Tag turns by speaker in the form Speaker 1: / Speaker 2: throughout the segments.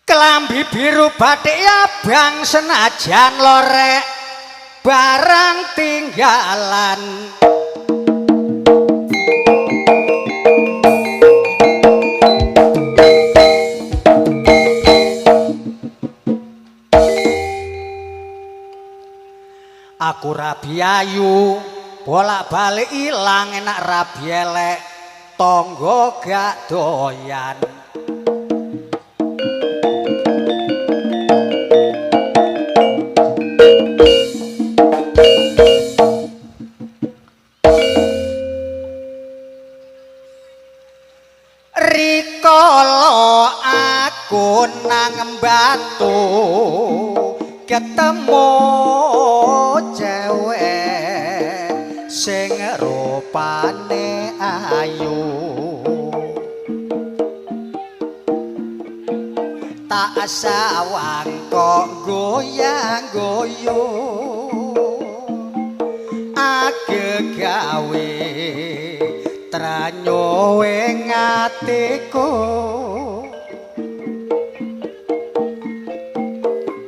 Speaker 1: Kelambi biru batik abang senajan lorek barang tinggalan. Aku rabi ayu bolak-balik ilang enak rabi elek tangga gak doyan. Rikala aku nang Batu ketemu cewek sing rupane ayu, tak sawang kok goyang-goyo age gawe tranyo ing atiku.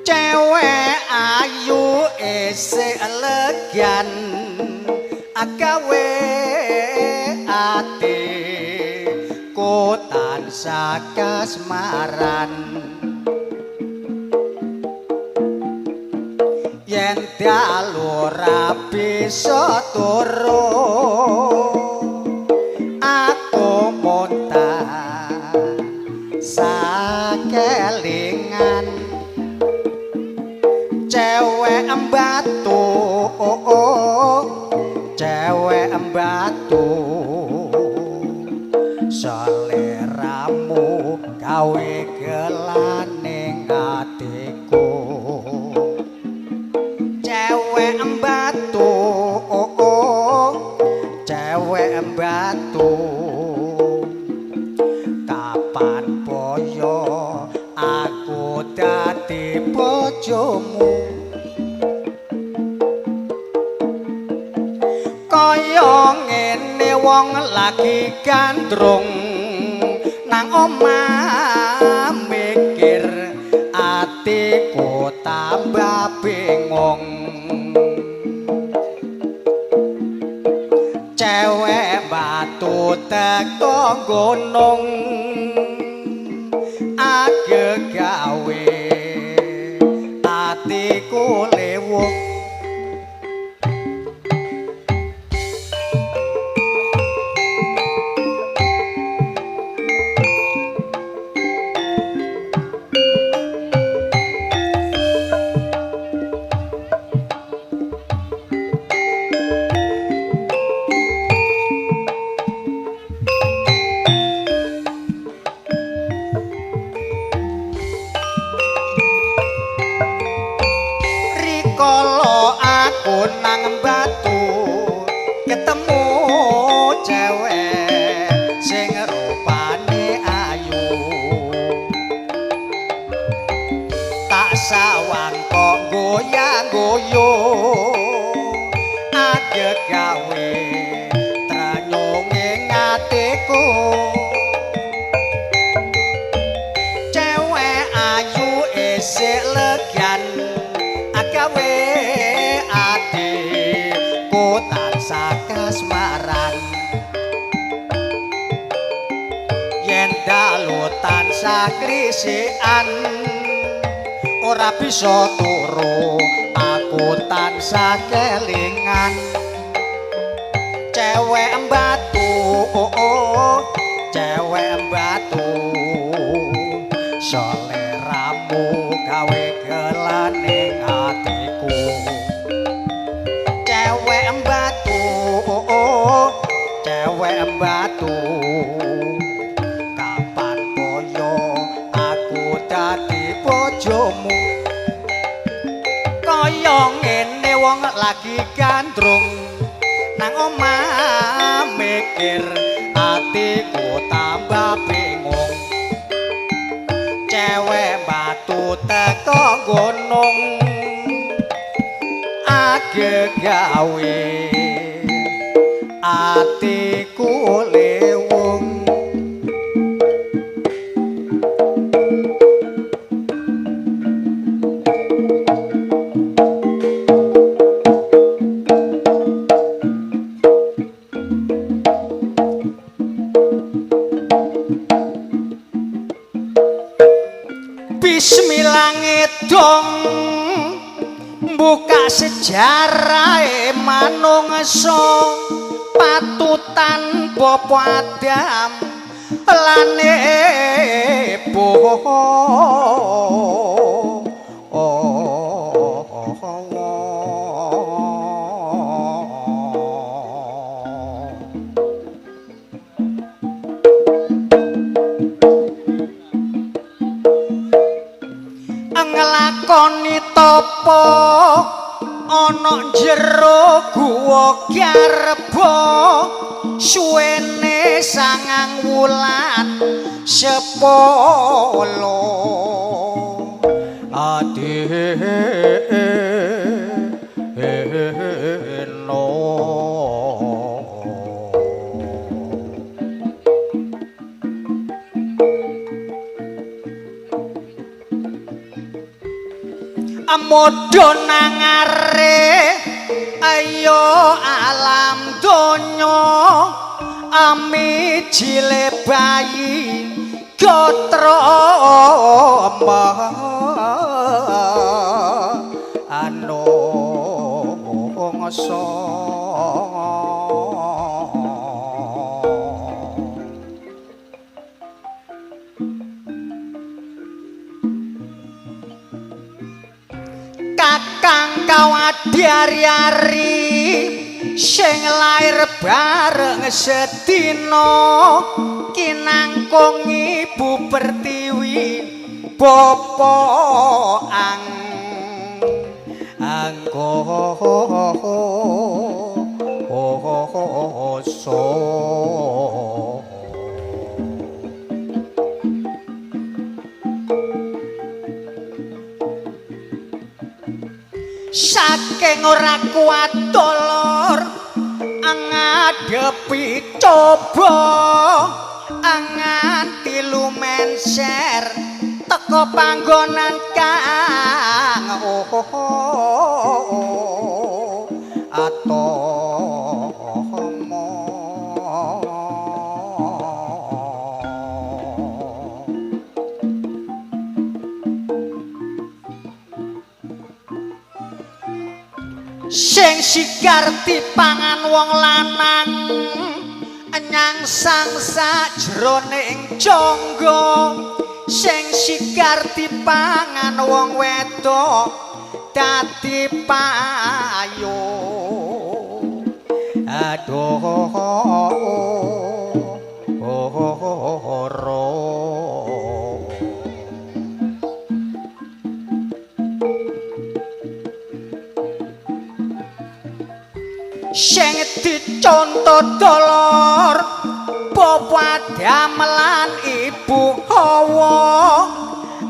Speaker 1: Cewek ayu isih elegan agawe ati ku tansah kasmaran. Yen dalu ora bisa turu aku muntah sakelingan. Cewek Batu, cewek Batu, seleramu gawe gelane atiku. Cewek Batu, cewek Batu, kapan boyo aku dadi bojomu. Kaya ngene wong lagi gandrung nang omah mikir atiku tambah bingung. Cewek Batu teko gunung age gawe atiku lewung. Rikala aku nang Batu ketemu cewek sing rupane ayu, tak sawang kok goyang-goyo age gawe tranyonge atiku. Cewek ayu isih legan agawe atiku tansah kasmaran. Yen dalu tansah klisikan ora bisa turu aku tansah kelingan. Cewek Batu, cewek Batu, seleramu gawe gelane atiku. Cewek Batu, cewek Batu, kapan boyo aku dadi bojomu. Kaya ngene wong lagi gandrung nang omah mikir atiku tambah bingung. Cewek Batu teko gunung age gawe atiku lewung. Bismillah ngedong buka sejarahe manungsa patutan Bapa Adam lan Ibu nglakoni tapa ana jero guwa garba suwene 9 wulan 10 adeno. Amodho nangare ayo alam donya amijile bayi gatra anungsa. Kakang kawadari-ari sing lair bareng sedina kinangkung Ibu Pertiwi bapa angkoso. Saking ora kuat lor ngadepi coba nganti lumenser teko panggonan kang atomo. Sing sigar dipangan wong lanang nyangsang sajroning jangga, sing sigar dipangan wong wedok dadi payu. Aduh sing diconto dolor Bapa Adam lan Ibu Hawa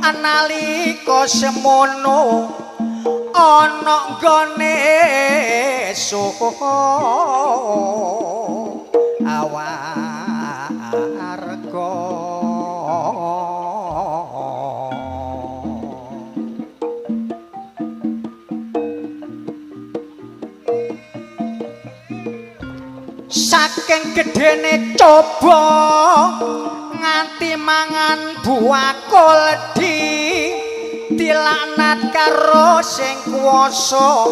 Speaker 1: analika semono ana nggone awarga. Saking gedene coba nganti mangan buah koldi dilaknat karo sing kuwasa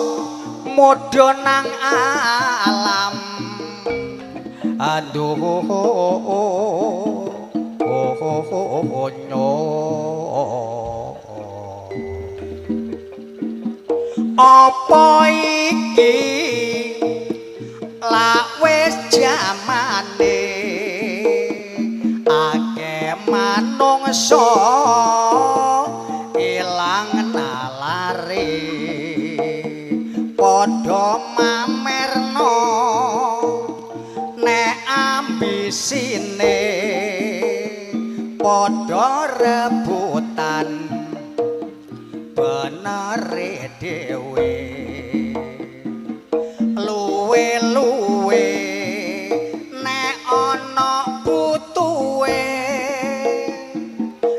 Speaker 1: modho nang alam. Aduh apa iki lak wis jamane akeh manungsa ilang nalare padha mamerno nek ambisine padha rebutan benere dhewe luwe-luwe nek ana butuhe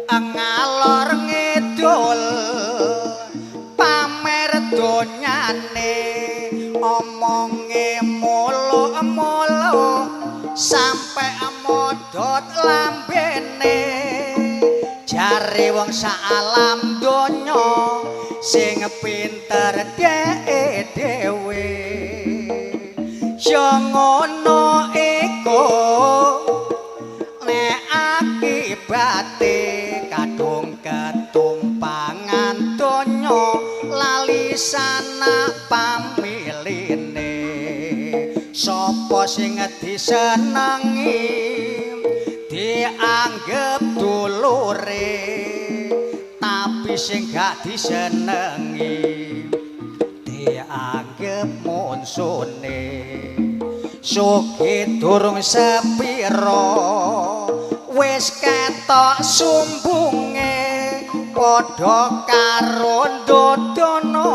Speaker 1: ngalor ngidul pamer donyane omonge molo-molo sampe modot lambene. Jare wong sak alam donya sing pinter dheke dhewe. Ya ngono iku nek akibate kadung ketumpangan donya lali sanak pamiline. Sapa sing disenengi dianggep dulure, tapi sing gak disenengi dianggep munsune. Sugih durung sepiro wis ketok sumbunge, padha karo ndodono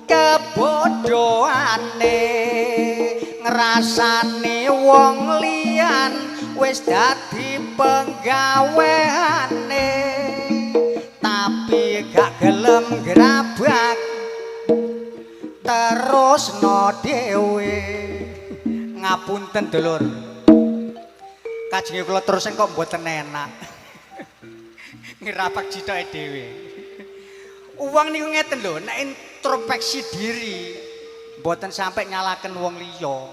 Speaker 1: kebodhoane. Ngrasani wong liyan wis dadi penggaweane, tapi gak gelem grabak terusno dhewe. Ngapunten dulur, kajenge kula terusen kok mboten enak. Ngrapak cithoke dhewe. Wong niku ngeten lho, nek introspeksi diri mboten sampe nyalaken wong liya,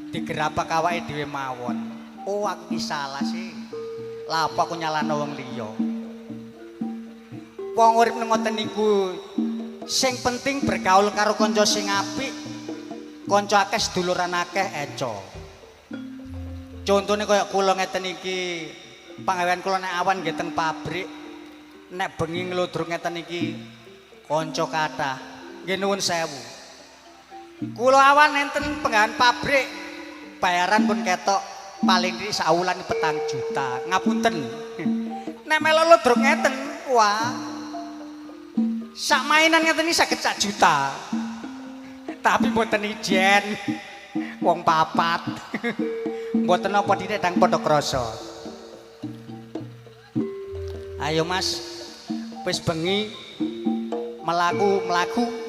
Speaker 1: digerabak awake dhewe mawon. Oh, aku ki salah sih. Lah apa aku nyalano wong liya? Wong urip ngoten niku sing penting bergaul karo kanca sing apik, kanca akeh seduluran akeh eco. Contone kaya kula ngeten iki, panggawean kula nek awan nggih teng pabrik, nek bengi ngludruk ngeten iki kanca kathah. Nggih nuwun sewu. Kula awan enten penggawean pabrik, bayaran pun ketok paling niki sawulan 4 juta. Ngapunten. Nek melu ludruk ngeten, wah. Sak mainan ngeten iki saged 1 juta. Tapi mboten ijen. Wong papat. Mboten apa dithik dang padha krasa. Ayo Mas, wis bengi mlaku-mlaku.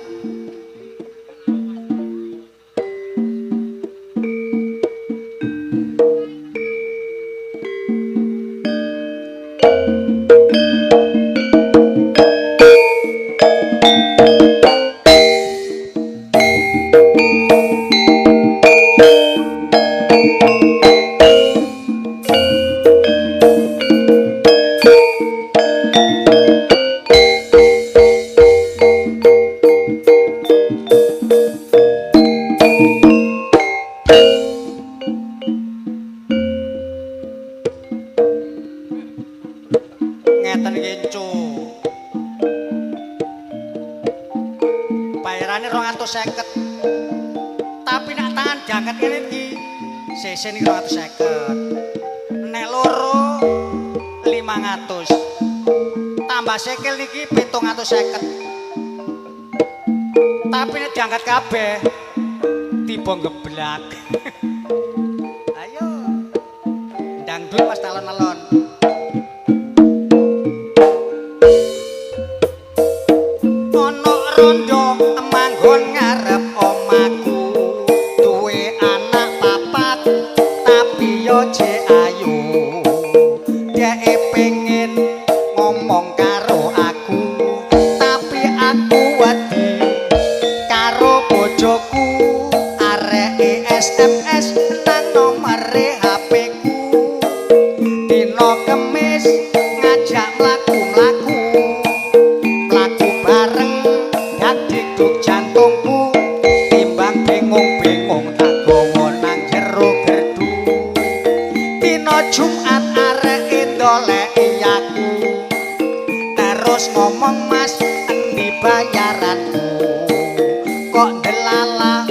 Speaker 1: Ngeten iki, Cuk. Bayarane 250. Tapi nek tangan diangkat ngene iki, sesih niki 250. Nek loro 500. Tambah sikil niki 750. Tapi nek diangkat kabeh tiba geblak. Ayo. Dangdut pas alon-alon. Ana rondo manggon ngarep omaku, duwe anak papat tapi yo jek ayu. Dheke pengen ngomong karo aku, tapi aku wedi karo bojoku. Areke SMS nang nomere HP-ku, dina Kemis ngajak mlaku-mlaku, mlaku bareng dagdikduk jantungku. Timbang bingung-bingung tak gawa nang jero gerdu. Dina Jumat areke ndoleki aku, terus ngomong Mas endi bayaranku, kok ndelala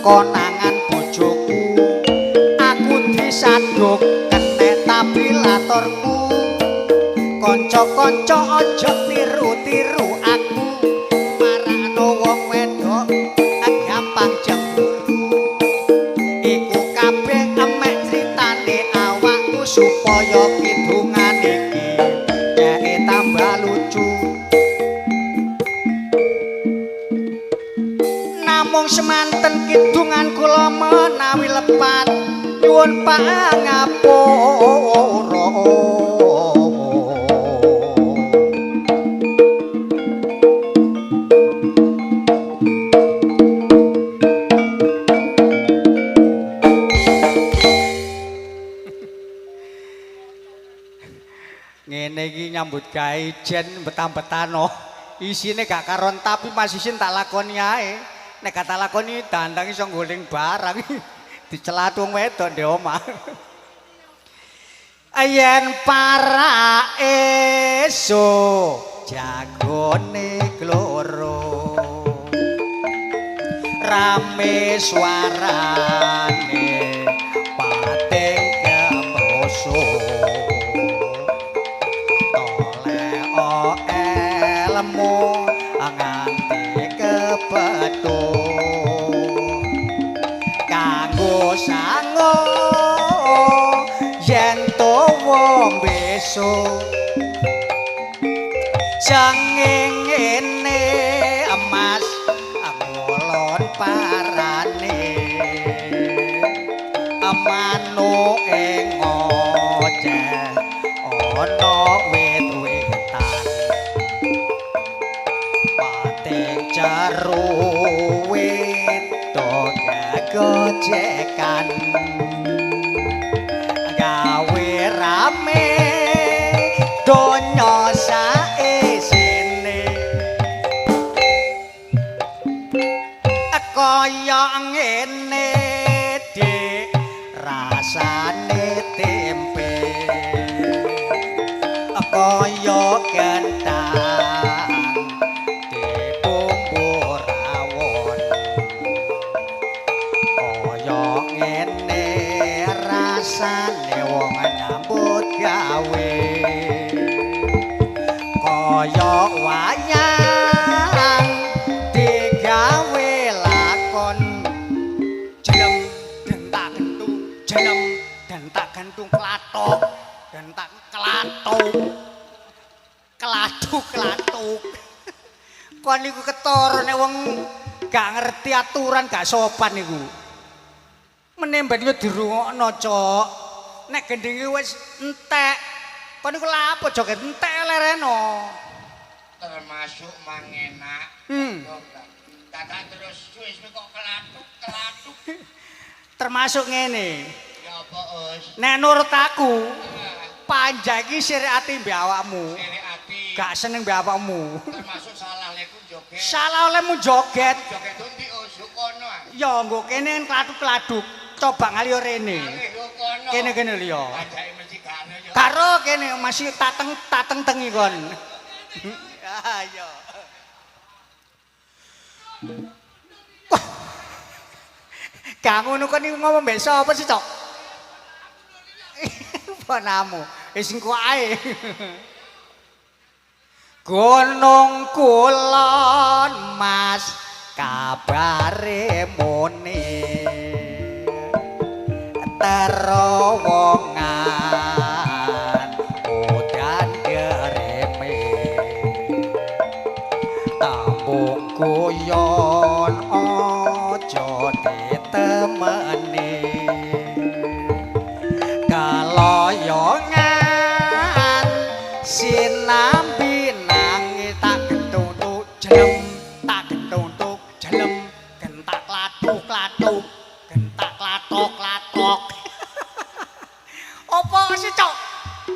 Speaker 1: konangan bojoku. Aku disaduk kenek tabilatorku. Kanca-kanca aja tiru-tiru aku, marakno wong wedok gampang cemburu. Iku kabeh emek critane awakku supaya kidungan iki dheke tambah lucu. Namung semanten kidungan kula menawi lepat, nyuwun pangapura. Ngene iki nyambut gawe jen betah-betano. Isine gak karon tapi masih isin tak lakoni ae. Nek gak tak lakoni dandang iso nggoling barang. Dicelat wong wedok ndek omah. Yen para esuk jagone kloro rame suarane pating kemroso toleo elmu nganti kepetho kanggo sango yen tuwa besok sanging ngene emas ngulon parane manuke ngoceh ana wit-witan pating ceruwit do gegojekan gawe rame donya saisine kaya ngene dik rasane tempe kaya kentang dibumbu rawon kaya ngene rasane wong nyambut gawe kaya wayang digawe lakon jelem dentak gentung jelem dentak gentung klathok dentak klathok klathuk klathuk. Kon niku ketara nek wong gak ngerti aturan gak sopan niku. Menemben yo dirungokno, Cok. Nek gendinge wis entek, kon niku lapo joget entek lereno.
Speaker 2: Termasuk mangenak. Dadak terus suwe-suwe kok kelatuk-kelatuk.
Speaker 1: Termasuk ngene.
Speaker 2: Ya apa, Us?
Speaker 1: Nek nurut aku, panjang iki sirikati mbek awakmu.
Speaker 2: Sirikati.
Speaker 1: Gak seneng mbek awakmu.
Speaker 2: Termasuk salah leku joget.
Speaker 1: Salah olehmu joget.
Speaker 2: Joget endi, Us? Yo kono.
Speaker 1: Ya nggo kene klathuk-klathuk. Coba ngalih rene. Kene-kene liya.
Speaker 2: Panjake mesti gak ana ya.
Speaker 1: Karo kene masih tateng tateng tengi kon. Ayo. Gak ngono kon niku ngomong mbek sapa sih, Cok? Bonamu. Wis engko ae. Gunung Kulon Mas kabare muni terowongan udan gereme tambung guyon aja ditemeni kaloyongan sinambi nangis tak gentuk jelem tak gentuk jelem gentak klathuk-klathuk gentak klathok-klathok. Apa sih, Cok?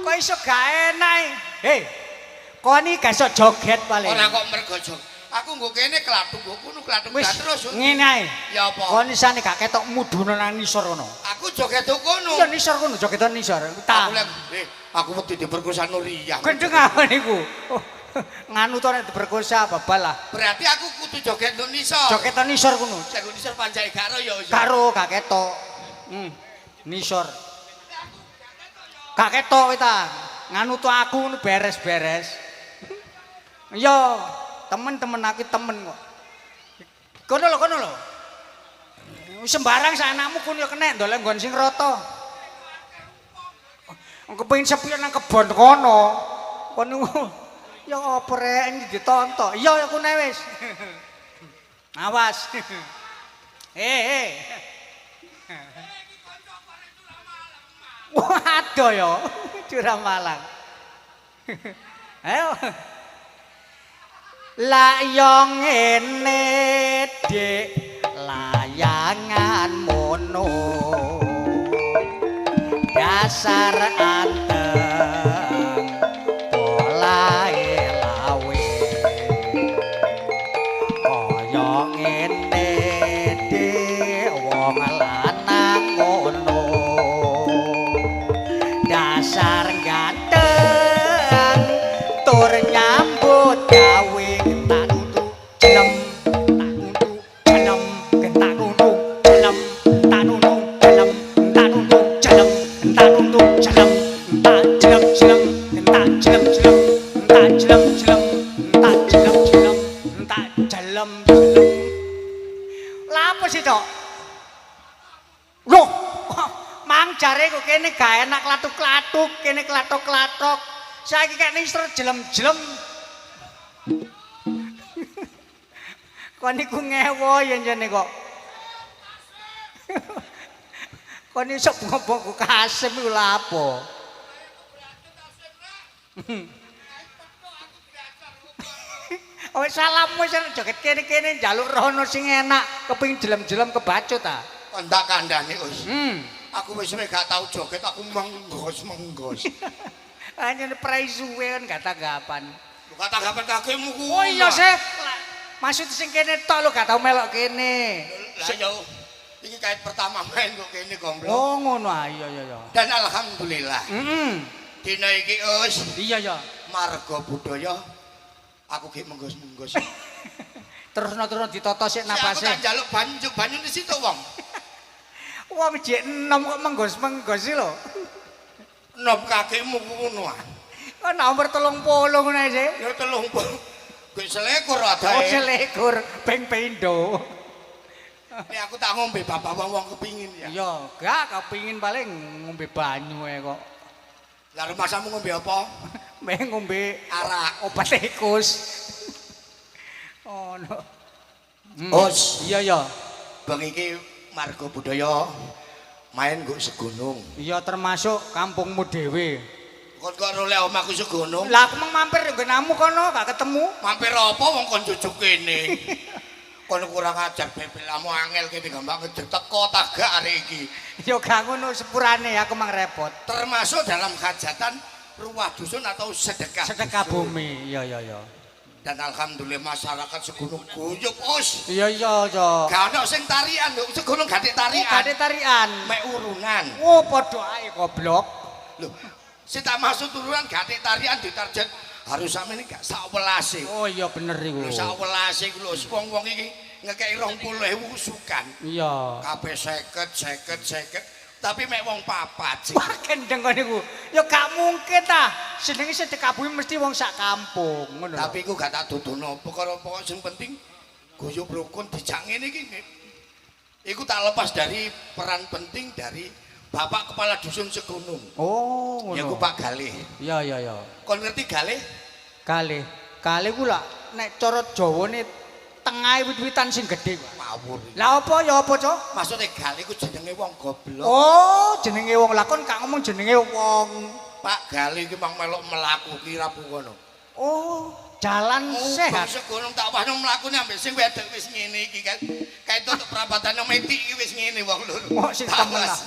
Speaker 1: Kok iso gak enak? Hei, kon iki gak iso joget paling.
Speaker 2: Ora kok mergo joget. Aku nggo kene klathuk nggo kono klathuk
Speaker 1: wis
Speaker 2: terus.
Speaker 1: Ngene ae.
Speaker 2: Ya apa?
Speaker 1: Kon isane gak ketok mudhun nang nisor kono.
Speaker 2: Aku joget kono.
Speaker 1: Iya nisor kono, joget nisor.
Speaker 2: Aku lek aku wedi diperkosa Nuriyah.
Speaker 1: Gendeng apa niku? Nganu to nek diperkosa babal lah.
Speaker 2: Berarti aku kudu joget nang nisor.
Speaker 1: Joget nang nisor kono.
Speaker 2: Jago nisor panjake gak ro ya.
Speaker 1: Karo gak ketok. Nisor. Gak ketok ta. Nganu to aku ngono beres-beres. Iya, temen-temen aku temen kok. Kono lho, kono lho. Sembarang sak anakmu kono ya kenek ndolek nggon sing rata. Kepengin sepi nang kebon kono. Kono ya apa rek ini ditonton. Iya ya kune wis. Awas. Waduh ya, curah Malang. Ayo. La yo ngene Dik, layangan mono. Dasar anteng jelem-jelem, tak jelem-jelem, tak jelem-jelem, tak jelem-jelem. Lah apa sih, Cok? Loh, mang jare kok kene gak enak klatuk-klatuk, kene klatok-klatok. Saiki kek ning jelem-jelem. Kon niku ngewo yen jane kok. Kon iso bongko Kasim iku lha apa? Oh salammu wis joget kene-kene njaluk rono sing enak, kepengin jelem-jelem kebacut ta.
Speaker 2: Kon tak kandhani, Us. Aku wis gak tau joget, aku menggos-menggos.
Speaker 1: Hanya prei suwe kan gak tanggapan.
Speaker 2: Lho gak tanggapan kakimu ku.
Speaker 1: Oh iya sih. Maksud sing kene tok lho gak tau melok kene.
Speaker 2: Lah ya iki kait pertama main kok kene goblok.
Speaker 1: Oh ngono ah iya iya iya.
Speaker 2: Dan alhamdulillah.
Speaker 1: Heeh.
Speaker 2: Dina iki Us.
Speaker 1: Iya ya.
Speaker 2: Marga budaya aku ge menggos-menggos.
Speaker 1: Terusno-terusno ditata sik napase.
Speaker 2: Aku tak njaluk banyu, banyu di situ wong.
Speaker 1: Wong jek enom kok menggos-menggos iki lho.
Speaker 2: Enom kakimu ngono ah.
Speaker 1: Kok nomor 30 ngono ae sih.
Speaker 2: Ya 30. Gek selikur adae.
Speaker 1: Oh selikur ping pindho.
Speaker 2: Nek aku tak ngombe bapak wong-wong kepingin ya.
Speaker 1: Iya, gak kepingin paling ngombe banyu ae kok.
Speaker 2: Lah rumasamu ngombe apa?
Speaker 1: Meh ngombe
Speaker 2: arak,
Speaker 1: obat tikus. Oh no.
Speaker 2: Os.
Speaker 1: Iya ya.
Speaker 2: Bang iki marga budaya main nggo segunung.
Speaker 1: Iya termasuk kampungmu dhewe.
Speaker 2: Kon kok roleh omahku segunung.
Speaker 1: Lah aku mung mampir nggonamu kono gak ketemu.
Speaker 2: Mampir apa wong kon jujuk kene. Kon kurang ajar bebelamu angel kene gampang ngejek teko tagak arek iki.
Speaker 1: Ya gak ngono sepurane aku mang repot.
Speaker 2: Termasuk dalam hajatan ruwah dusun atau sedekah.
Speaker 1: Sedekah bumi. Iya iya iya.
Speaker 2: Dan alhamdulillah masyarakat segunung guyub Us.
Speaker 1: Iya iya iya.
Speaker 2: Gak ono sing tarian lho, segunung gak ada tarian.
Speaker 1: Gak ada tarian.
Speaker 2: Mek urunan.
Speaker 1: Oh padha ae goblok.
Speaker 2: Lho, sing tak maksud urunan gak ada tarian ditarget harus sampe gak sakwelase.
Speaker 1: Oh iya bener iku.
Speaker 2: Lho sakwelase iku lho wong-wong iki ngekeki 20.000 sukan.
Speaker 1: Iya.
Speaker 2: Kabeh 50 50 50. Tapi mek wong papat sih.
Speaker 1: Wah gendeng kon niku. Ya gak mungkin ta. Jenenge sedekah bumi mesti wong sak kampung ngono lho.
Speaker 2: Tapi iku gak tak dudono. Perkara pokok sing penting guyub rukun dijak ngene iki. Iku tak lepas dari peran penting dari Bapak Kepala Dusun Segunung.
Speaker 1: Oh ngono.
Speaker 2: Ya iku Pak Galih.
Speaker 1: Iya iya iya.
Speaker 2: Kon ngerti Galih?
Speaker 1: Galih. Galih ku lak nek cara Jawane tengahe wit-witan sing gedhe.
Speaker 2: Ngawur.
Speaker 1: Lah apa ya apa, Cok?
Speaker 2: Maksude Galih ku jenenge wong goblok.
Speaker 1: Oh, jenenge wong. Lah kon gak ngomong jenenge wong.
Speaker 2: Pak Galih iki mang melok mlaku ki rabu kono.
Speaker 1: Oh, jalan sehat.
Speaker 2: Segunung tak wahno mlakune ambek sing wedok wis ngene iki kan. Kae tutuk perapatane metik iki wis ngene wong loro.
Speaker 1: Oh, sing temen lah.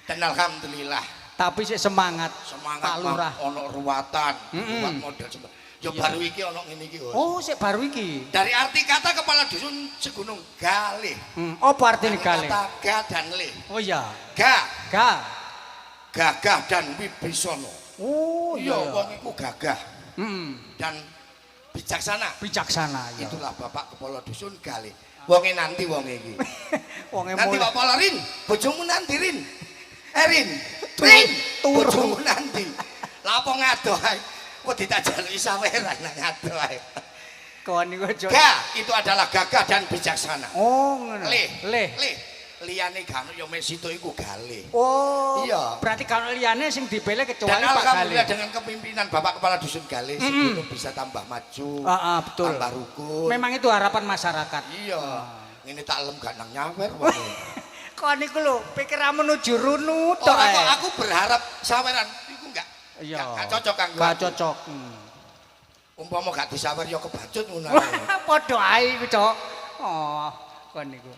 Speaker 2: Dan alhamdulillah.
Speaker 1: Tapi sik semangat.
Speaker 2: Semangat
Speaker 1: Pak Lurah.
Speaker 2: Ono ruwatan, ruwat model semangat. Ya baru iki ana ngene iki.
Speaker 1: Oh, sik baru iki.
Speaker 2: Dari arti kata kepala dusun Segunung Galih.
Speaker 1: Apa artine Galih?
Speaker 2: Kata ga dan lih.
Speaker 1: Oh iya.
Speaker 2: Ga.
Speaker 1: Ga.
Speaker 2: Gagah dan wibisono.
Speaker 1: Oh
Speaker 2: iya,
Speaker 1: iya.
Speaker 2: Wong iku gagah. Dan bijaksana.
Speaker 1: Bijaksana iya.
Speaker 2: Itulah Bapak Kepala Dusun Galih. Wonge nanti wonge iki.
Speaker 1: Wonge
Speaker 2: nanti Pak Polarin, bojomu nanti Rin. Rin. Rin, bojomu nanti. Lah apa ngadoh ae? Wedi tak jaluki saweran nang adoh ae.
Speaker 1: Kon niku aja.
Speaker 2: Ga itu adalah gagah dan bijaksana.
Speaker 1: Oh ngono.
Speaker 2: Lih,
Speaker 1: lih.
Speaker 2: Lih. Liyane gak ono ya mek situ iku Galih.
Speaker 1: Oh.
Speaker 2: Iya.
Speaker 1: Berarti kalau liyane sing dipilih kecuali
Speaker 2: Dan
Speaker 1: Pak Galih.
Speaker 2: alhamdulillah dengan kepemimpinan Bapak Kepala Dusun Galih Segunung bisa tambah maju.
Speaker 1: Heeh, betul.
Speaker 2: Tambah rukun.
Speaker 1: Memang itu harapan masyarakat.
Speaker 2: Iya. Ngene tak lem gak nang nyawer wong.
Speaker 1: Kon niku lho pikiranmu menuju runu tok.
Speaker 2: Ora kok aku berharap saweran iku enggak.
Speaker 1: Iya.
Speaker 2: Gak cocok kanggo.
Speaker 1: Gak cocok.
Speaker 2: Umpama gak disawer ya kebacut ngono ae.
Speaker 1: Padha ae iku, Cok. Oh, kon niku.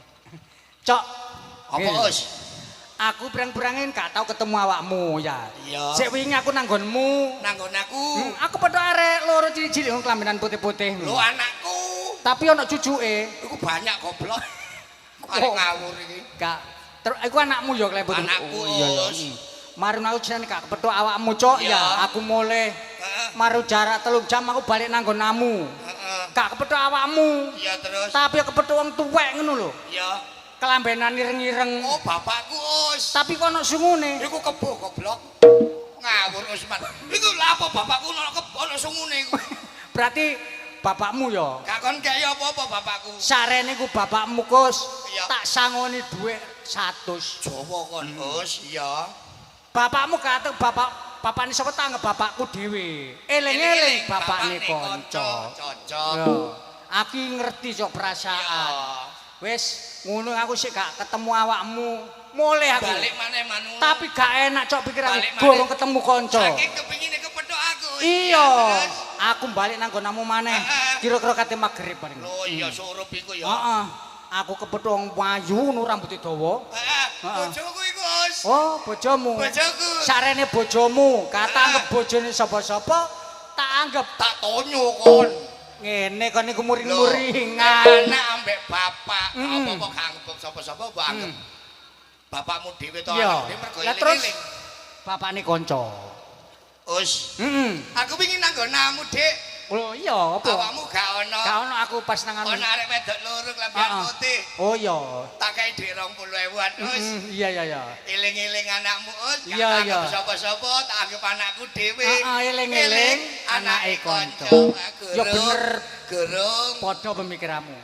Speaker 1: Cok.
Speaker 2: Apa, Us?
Speaker 1: Aku pirang-pirangin gak tau ketemu awakmu ya.
Speaker 2: Iya.
Speaker 1: Sik wingi aku nang nggonmu.
Speaker 2: Nang nggon aku.
Speaker 1: Aku padha arek loro cilik-cilik wong kelambenan putih-putih.
Speaker 2: Lho anakku.
Speaker 1: Tapi ana cucuke.
Speaker 2: Iku banyak goblok. Arek ngawur iki.
Speaker 1: Gak. Terus iku anakmu ya kelamben putih.
Speaker 2: Anakku.
Speaker 1: Oh, iya iya. Marun aku jenenge gak kepethuk awakmu, Cok ya. Aku mulih. Maru jarak 3 jam aku balik nang nggonamu.
Speaker 2: Heeh.
Speaker 1: Gak kepethuk awakmu.
Speaker 2: Iya terus.
Speaker 1: Tapi kepethuk wong tuwek ngono lho.
Speaker 2: Iya.
Speaker 1: Kelambenan ireng-ireng.
Speaker 2: Oh, bapakku, Us.
Speaker 1: Tapi kok ana sungune.
Speaker 2: Iku kebo goblok. Ngawur Gur Usman. Iku lha apa bapakku ono sungune iku.
Speaker 1: Berarti bapakmu ya?
Speaker 2: Gak kon kaya apa-apa bapakku.
Speaker 1: Sarene iku bapakmu, Kus. Tak sangoni dhuwit 100.
Speaker 2: Jawa kon, Us, iya.
Speaker 1: Bapakmu gak bapak bapakne sapa tanggep bapakku dhewe. Eling-eling bapakne kanca.
Speaker 2: Cocok.
Speaker 1: Aku ngerti cok perasaan. Wis ngono aku sik gak ketemu awakmu. Mulih aku.
Speaker 2: Balik maneh manung.
Speaker 1: Tapi gak enak cok pikiranku gorong ketemu kanca.
Speaker 2: Saking kepingine kepethuk aku.
Speaker 1: Iya. Aku balik nang nggonamu maneh. Kira-kira kate magrib paling.
Speaker 2: Lho iya surup iku ya.
Speaker 1: Heeh. Aku kepethuk wong ayu ngono rambuté dawa.
Speaker 2: Heeh. Bojoku iku, Us.
Speaker 1: Oh, bojomu.
Speaker 2: Bojoku.
Speaker 1: Sarene bojomu, kata anggap bojone sapa-sapa, tak anggap
Speaker 2: tak tonyo kon.
Speaker 1: Ngene kon niku muring-muringan.
Speaker 2: Anak ambek bapak, apa-apa gak anggap sapa-sapa mbok anggap. Bapakmu dhewe to anak dhewe mergo eling-eling.
Speaker 1: Bapakne kanca.
Speaker 2: Us. Heeh. Aku pengin nang nggonamu, Dik.
Speaker 1: Lho iya apa?
Speaker 2: Awakmu gak ono.
Speaker 1: Gak ono aku pas nang
Speaker 2: ono arek wedok loro klambian putih.
Speaker 1: Oh iya.
Speaker 2: Tak kei dhuwit 20.000-an, Us.
Speaker 1: Iya iya iya.
Speaker 2: Eling-eling anakmu, Us.
Speaker 1: Iya iya.
Speaker 2: Sapa-sapa tak anggap anakku dhewe.
Speaker 1: Heeh, eling-eling anake kanca. Ya bener,
Speaker 2: gerung.
Speaker 1: Padha pemikiranmu.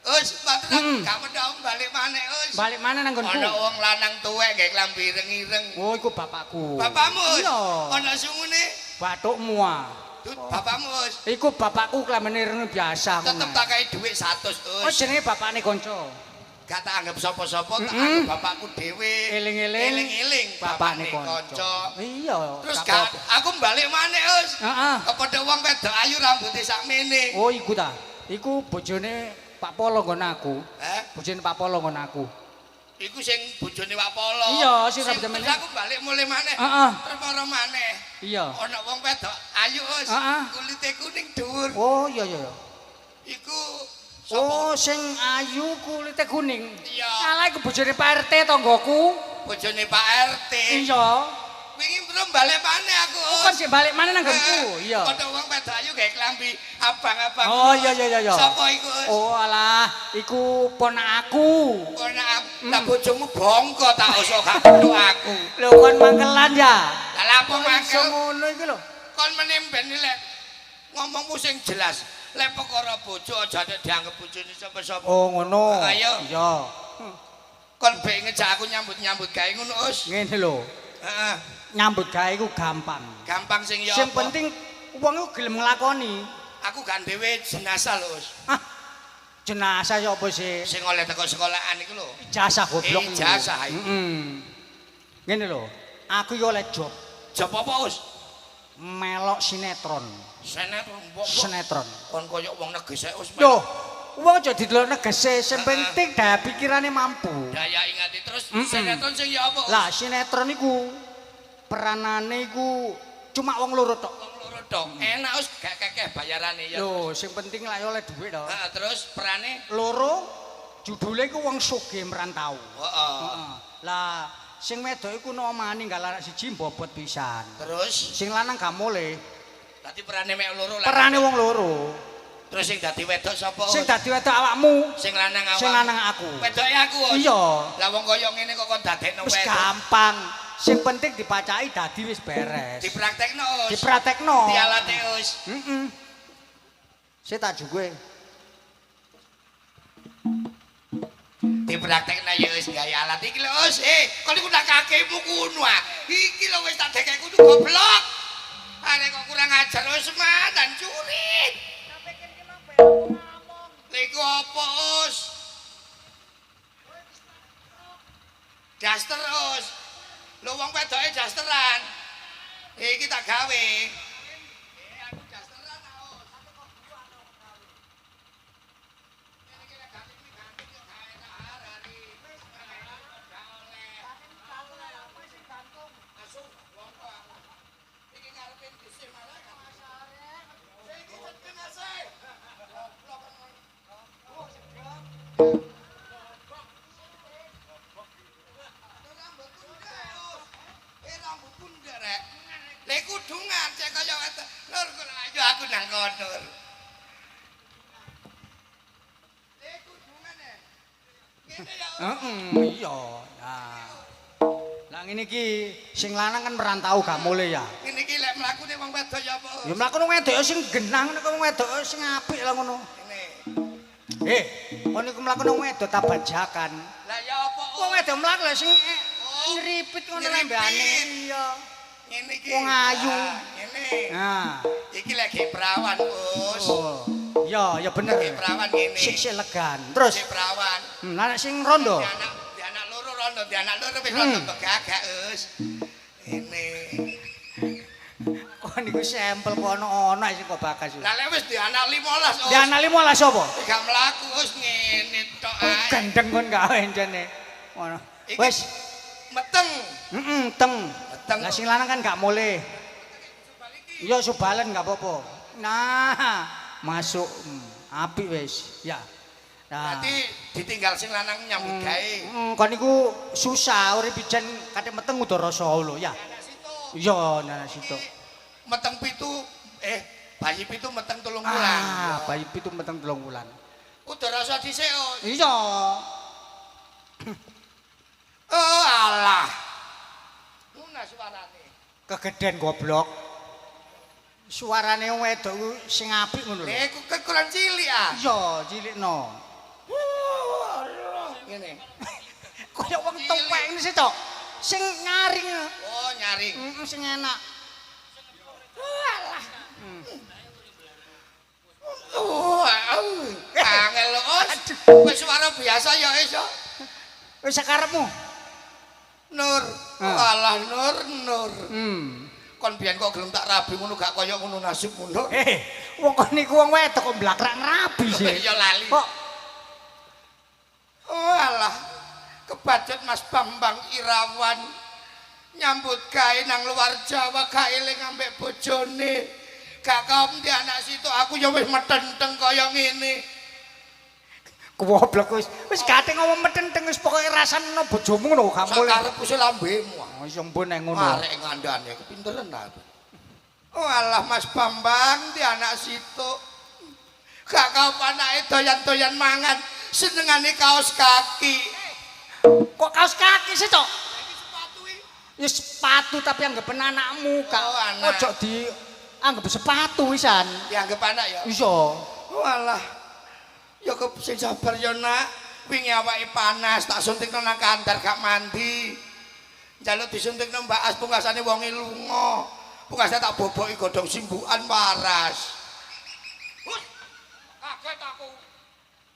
Speaker 2: Us, matur gak pedhok balik maneh, Us.
Speaker 1: Balik maneh nang nggonku.
Speaker 2: Ono wong lanang tuwek gawe klambi ireng-ireng.
Speaker 1: Oh, iku bapakku.
Speaker 2: Bapakmu, Us.
Speaker 1: Iya.
Speaker 2: Ono sungune.
Speaker 1: Bathukmu ah.
Speaker 2: Bapakmu, Us.
Speaker 1: Iku bapakku klambine ireng biasa ngono.
Speaker 2: Tetep tak kei dhuwit 100, Us.
Speaker 1: Oh, jenenge bapakne kanca.
Speaker 2: Gak tak anggap sapa-sapa, tak anggap bapakku dhewe.
Speaker 1: Eling-eling.
Speaker 2: Eling-eling
Speaker 1: bapakne kanca. Iya.
Speaker 2: Terus gak aku balik maneh, Us.
Speaker 1: Heeh.
Speaker 2: Kepada wong wedok ayu rambuté sakmene.
Speaker 1: Oh, iku ta. Iku bojone Pak Polo nggon aku.
Speaker 2: Heh?
Speaker 1: Bojone Pak Polo nggon aku.
Speaker 2: Iku sing bojone Pak Polo.
Speaker 1: Iya, sing rambut meneh.
Speaker 2: Terus aku balik mulih maneh.
Speaker 1: Heeh.
Speaker 2: Terus moro maneh.
Speaker 1: Iya.
Speaker 2: Ana wong wedok ayu, Us. Kulite kuning dhuwur.
Speaker 1: Oh, iya iya.
Speaker 2: Iku sapa?
Speaker 1: Oh, sing ayu kulite kuning.
Speaker 2: Iya.
Speaker 1: Alah iku bojone Pak RT tanggoku.
Speaker 2: Bojone Pak RT.
Speaker 1: Iya.
Speaker 2: Wingi belum balik maneh aku.
Speaker 1: Kon sik balik maneh nang nggonku. Iya.
Speaker 2: Padha wong wedok ayu gawe klambi abang-abang.
Speaker 1: Oh iya iya iya.
Speaker 2: Sapa iku?
Speaker 1: Oh alah, iku ponakanku.
Speaker 2: Ponakan. Lah bojomu bongko tak usah gak petuk aku.
Speaker 1: Lho kon mangkelan ya?
Speaker 2: Lah lha apa mangkel?
Speaker 1: Ngono iku lho.
Speaker 2: Kon meneh ben lek ngomongmu sing jelas. Lek perkara bojo aja dianggep bojone sapa-sapa.
Speaker 1: Oh ngono.
Speaker 2: Ayo.
Speaker 1: Iya.
Speaker 2: Kon bek ngejak aku nyambut-nyambut gawe ngono, Us.
Speaker 1: Ngene lho.
Speaker 2: Heeh.
Speaker 1: Nyambut gawe iku gampang.
Speaker 2: Gampang sing ya.
Speaker 1: Sing penting wong iku gelem nglakoni.
Speaker 2: Aku gak dhewe jenazah lho, Us.
Speaker 1: Ah. Jenazah ya apa sih?
Speaker 2: Sing oleh teko sekolahan iku lho.
Speaker 1: Ijazah goblok.
Speaker 2: Ijazah iku.
Speaker 1: Heeh. Ngene lho. Aku iki oleh job.
Speaker 2: Job apa, Us?
Speaker 1: Melok sinetron.
Speaker 2: Sinetron mbok.
Speaker 1: Sinetron.
Speaker 2: Kon koyo wong negesek, Us.
Speaker 1: Loh, wong aja didelok negese, sing penting daya pikirane mampu.
Speaker 2: Daya ingati terus sinetron sing ya apa?
Speaker 1: Lah sinetron iku peranane iku cuma wong loro tok.
Speaker 2: Wong loro tok. Enak Us, gak kekeh bayarane ya.
Speaker 1: Lho, sing penting lak oleh dhuwit to.
Speaker 2: Heeh, terus perane
Speaker 1: loro judule iku wong sugih merantau.
Speaker 2: Heeh.
Speaker 1: Heeh. Lah sing wedok iku no omahe ninggal anak siji mbobot pisan.
Speaker 2: Terus
Speaker 1: sing lanang gak mulih.
Speaker 2: Dadi perane mek loro lah.
Speaker 1: Perane wong loro.
Speaker 2: Terus sing dadi wedok sapa?
Speaker 1: Sing dadi wedok awakmu.
Speaker 2: Sing lanang awakmu.
Speaker 1: Sing lanang aku.
Speaker 2: Wedoke aku.
Speaker 1: Iya.
Speaker 2: Lah wong koyo ngene kok kon dadekno wedok.
Speaker 1: Wis gampang. Sing penting dipacaki dadi wis beres.
Speaker 2: Dipraktekno, Us.
Speaker 1: Dipraktekno.
Speaker 2: Dialate, Us.
Speaker 1: Heeh. Sik tak jugue.
Speaker 2: Dipraktekno ya wis gawe alat iki lho, Us. Kon iku nak kakekmu kuno ah. Iki lho wis tak dekek kudu goblok. Arek kok kurang ajar wis mantan curit. Iku apa, Us? Daster, Us. Lho wong wedoke dasteran. Iki tak gawe. Aku dasteran, Us.
Speaker 1: Iya. Nah. Lah ngene iki sing lanang kan merantau gak mulih ya.
Speaker 2: Ngene wong wedok ya apa?
Speaker 1: Ya mlaku nang wedok sing genah ngono wong wedok sing apik lah ngono.
Speaker 2: Ngene.
Speaker 1: Kon niku mlaku nang wedok tabajakan.
Speaker 2: Lah ya apa?
Speaker 1: Wong wedok mlaku lho sing ngripit ngono lembane. Iya.
Speaker 2: Ngene iki.
Speaker 1: Wong ayu.
Speaker 2: Ngene.
Speaker 1: Nah,
Speaker 2: iki lagi perawan, Us.
Speaker 1: Oh. Ya, ya bener.
Speaker 2: Lagi perawan ngene.
Speaker 1: Sik-sik legan. Terus
Speaker 2: sik perawan.
Speaker 1: Lah nek sing rondo.
Speaker 2: Di anak loro rondo, di anak loro wis rondo begagak, Us. Ngene.
Speaker 1: Kok niku sampel kono ana sing kok bakas.
Speaker 2: Lah lek wis di anak 15, Us.
Speaker 1: Di anak 15 apa?
Speaker 2: Gak mlaku, Us, ngene tok ae.
Speaker 1: Gendeng kon gak encene. Ngono. Wis
Speaker 2: meteng.
Speaker 1: Heeh, teng.
Speaker 2: Meteng.
Speaker 1: Lah sing lanang kan gak mulih. Iya subalen gak apa-apa. Nah, masuk apik wis. Ya. Nah.
Speaker 2: Berarti ditinggal sing lanang nyambut gawe.
Speaker 1: Kon niku susah urip ijen kate meteng udah rasa lho ya. Iya, anak situ.
Speaker 2: Meteng pitu bayi pitu meteng 3 wulan.
Speaker 1: Ah, bayi pitu meteng 3 wulan.
Speaker 2: Udah rasa dhisik.
Speaker 1: Iya.
Speaker 2: Oh alah. Ngono suarane.
Speaker 1: Kegeden goblok. Suarane wedok ku sing apik ngono lho.
Speaker 2: Lha iku kekurang cilik ah.
Speaker 1: Iya, cilikno.
Speaker 2: Ngene.
Speaker 1: Kaya wong tuwek ngene sih, Cok. Sing nyaring.
Speaker 2: Oh, nyaring.
Speaker 1: Heeh, sing enak.
Speaker 2: Alah. Oh, angel lho, Os. Wis suara biasa ya iso.
Speaker 1: Wis sakarepmu.
Speaker 2: Nur. Alah Nur, Nur. Kon biyen kok gelem tak rabi ngono gak kaya ngono nasibmu, Nur.
Speaker 1: Wong kon niku wong wedok kok mblakrak ngrabi sih.
Speaker 2: Ya lali.
Speaker 1: Kok
Speaker 2: oh alah. Kebacut Mas Bambang Irawan nyambut gawe nang luar Jawa gak eling ambek bojone. Gak kaum di anak situ aku ya wis metenteng kaya ngene.
Speaker 1: Goblok wis. Wis gak ngomong metenteng wis pokoke rasane bojomu ngono gak mulih.
Speaker 2: Sakarepku sing lambemu.
Speaker 1: Oh iso mbon nek ngono.
Speaker 2: Arek ngandane kepinteren aku. Oh alah Mas Bambang di anak situ. Gak kaum anake doyan-doyan mangan senengane kaos kaki.
Speaker 1: Kok kaos kaki sih, Cok?
Speaker 2: Iki sepatu iki.
Speaker 1: Ya sepatu tapi anggapan anakmu gak
Speaker 2: Oh, anak.
Speaker 1: ojo dianggap sepatu wisan.
Speaker 2: Dianggap anak ya?
Speaker 1: Iso.
Speaker 2: Walah. Ya kok sing sabar ya, Nak. Wingi awake panas, tak suntikno nang kandar gak mandi. Njaluk disuntikno Mbak As pungkasane wonge lunga. Pungkasane tak boboki godhong simbukan waras. Hus. Kaget aku.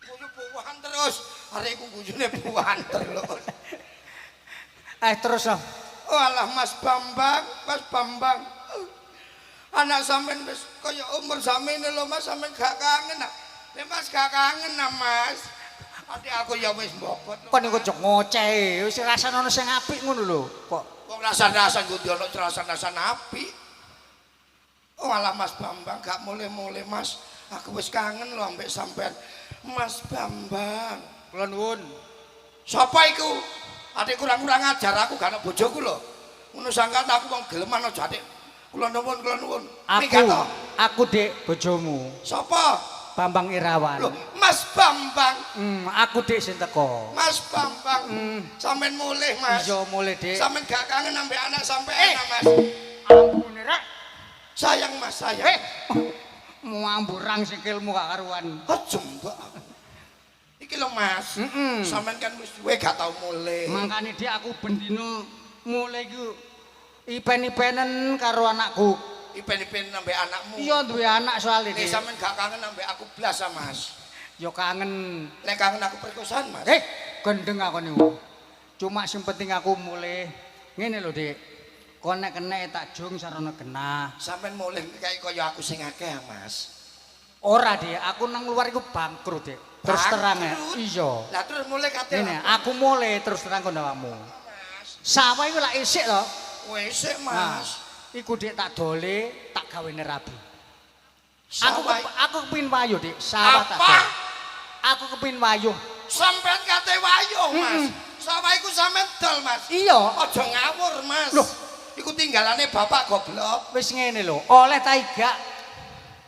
Speaker 2: Guyu buwan terus. Arek iku guyune buwan terus.
Speaker 1: Terus loh.
Speaker 2: Walah Mas Bambang, Mas Bambang. Anak sampean wis kaya umur samene lho Mas, sampean gak kangen ah. Nek Mas gak kangen ah Mas. Ati aku ya wis mbobot.
Speaker 1: Kon niku jek ngoceh, wis rasane ono sing apik ngono lho. Kok
Speaker 2: wong rasan-rasan kudu ono rasan-rasan apik. Oh alah Mas Bambang gak mulih-mulih Mas. Aku wis kangen lho ambek sampean. Mas Bambang.
Speaker 1: Kula nuwun.
Speaker 2: Sapa iku? Adik kurang-kurang ajar aku gak ana bojoku lho. Ngono sangkan aku wong geleman aja adik. Kula nuwun, kula nuwun.
Speaker 1: Aku Dik bojomu.
Speaker 2: Sapa?
Speaker 1: Bambang Irawan.
Speaker 2: Loh, Mas Bambang.
Speaker 1: Aku Dik sing teko.
Speaker 2: Mas Bambang. Sampeyan mulih, Mas.
Speaker 1: Iya, mulih, Dik.
Speaker 2: Sampeyan gak kangen ambek anak sampeyan, Mas.
Speaker 1: Ambune rek.
Speaker 2: Sayang, Mas, sayang.
Speaker 1: Mau amburang sikilmu gak karuan.
Speaker 2: Aja mbak. Iki lho, Mas. Sampeyan kan wis suwe gak tau mulih.
Speaker 1: Mangkane Dik aku bendino mulih iku ipen-ipenen karo anakku.
Speaker 2: Ipen-ipen ambek anakmu.
Speaker 1: Iya duwe anak soalé.
Speaker 2: Nek sampean gak kangen ambek aku blas ah, Mas.
Speaker 1: Ya kangen.
Speaker 2: Nek kangen aku perkosaan, Mas.
Speaker 1: Gendeng aku niku. Cuma sing penting aku mulih. Ngene lho, Dik. Kon nek kenek tak jung sarana genah.
Speaker 2: Sampean mulih kaya kaya aku sing akeh, Mas.
Speaker 1: Ora, Dik. Aku nang luar iku bangkrut, Dik. Terus terang ya. Iya.
Speaker 2: Lah terus mulih kate.
Speaker 1: Ngene, aku mulih terus terang kon awakmu. Sawah iku lak isik to.
Speaker 2: Isik, Mas.
Speaker 1: Iku Dik tak dole, tak gawene rabi. Aku kepengin wayuh, Dik. Sawah tak dol. Aku kepengin wayuh.
Speaker 2: Sampeyan kate wayuh, Mas. Sawah iku sampean dol, Mas.
Speaker 1: Iya.
Speaker 2: Aja ngawur, Mas.
Speaker 1: Loh,
Speaker 2: iku tinggalane bapak goblok.
Speaker 1: Wis ngene lho, oleh ta igak?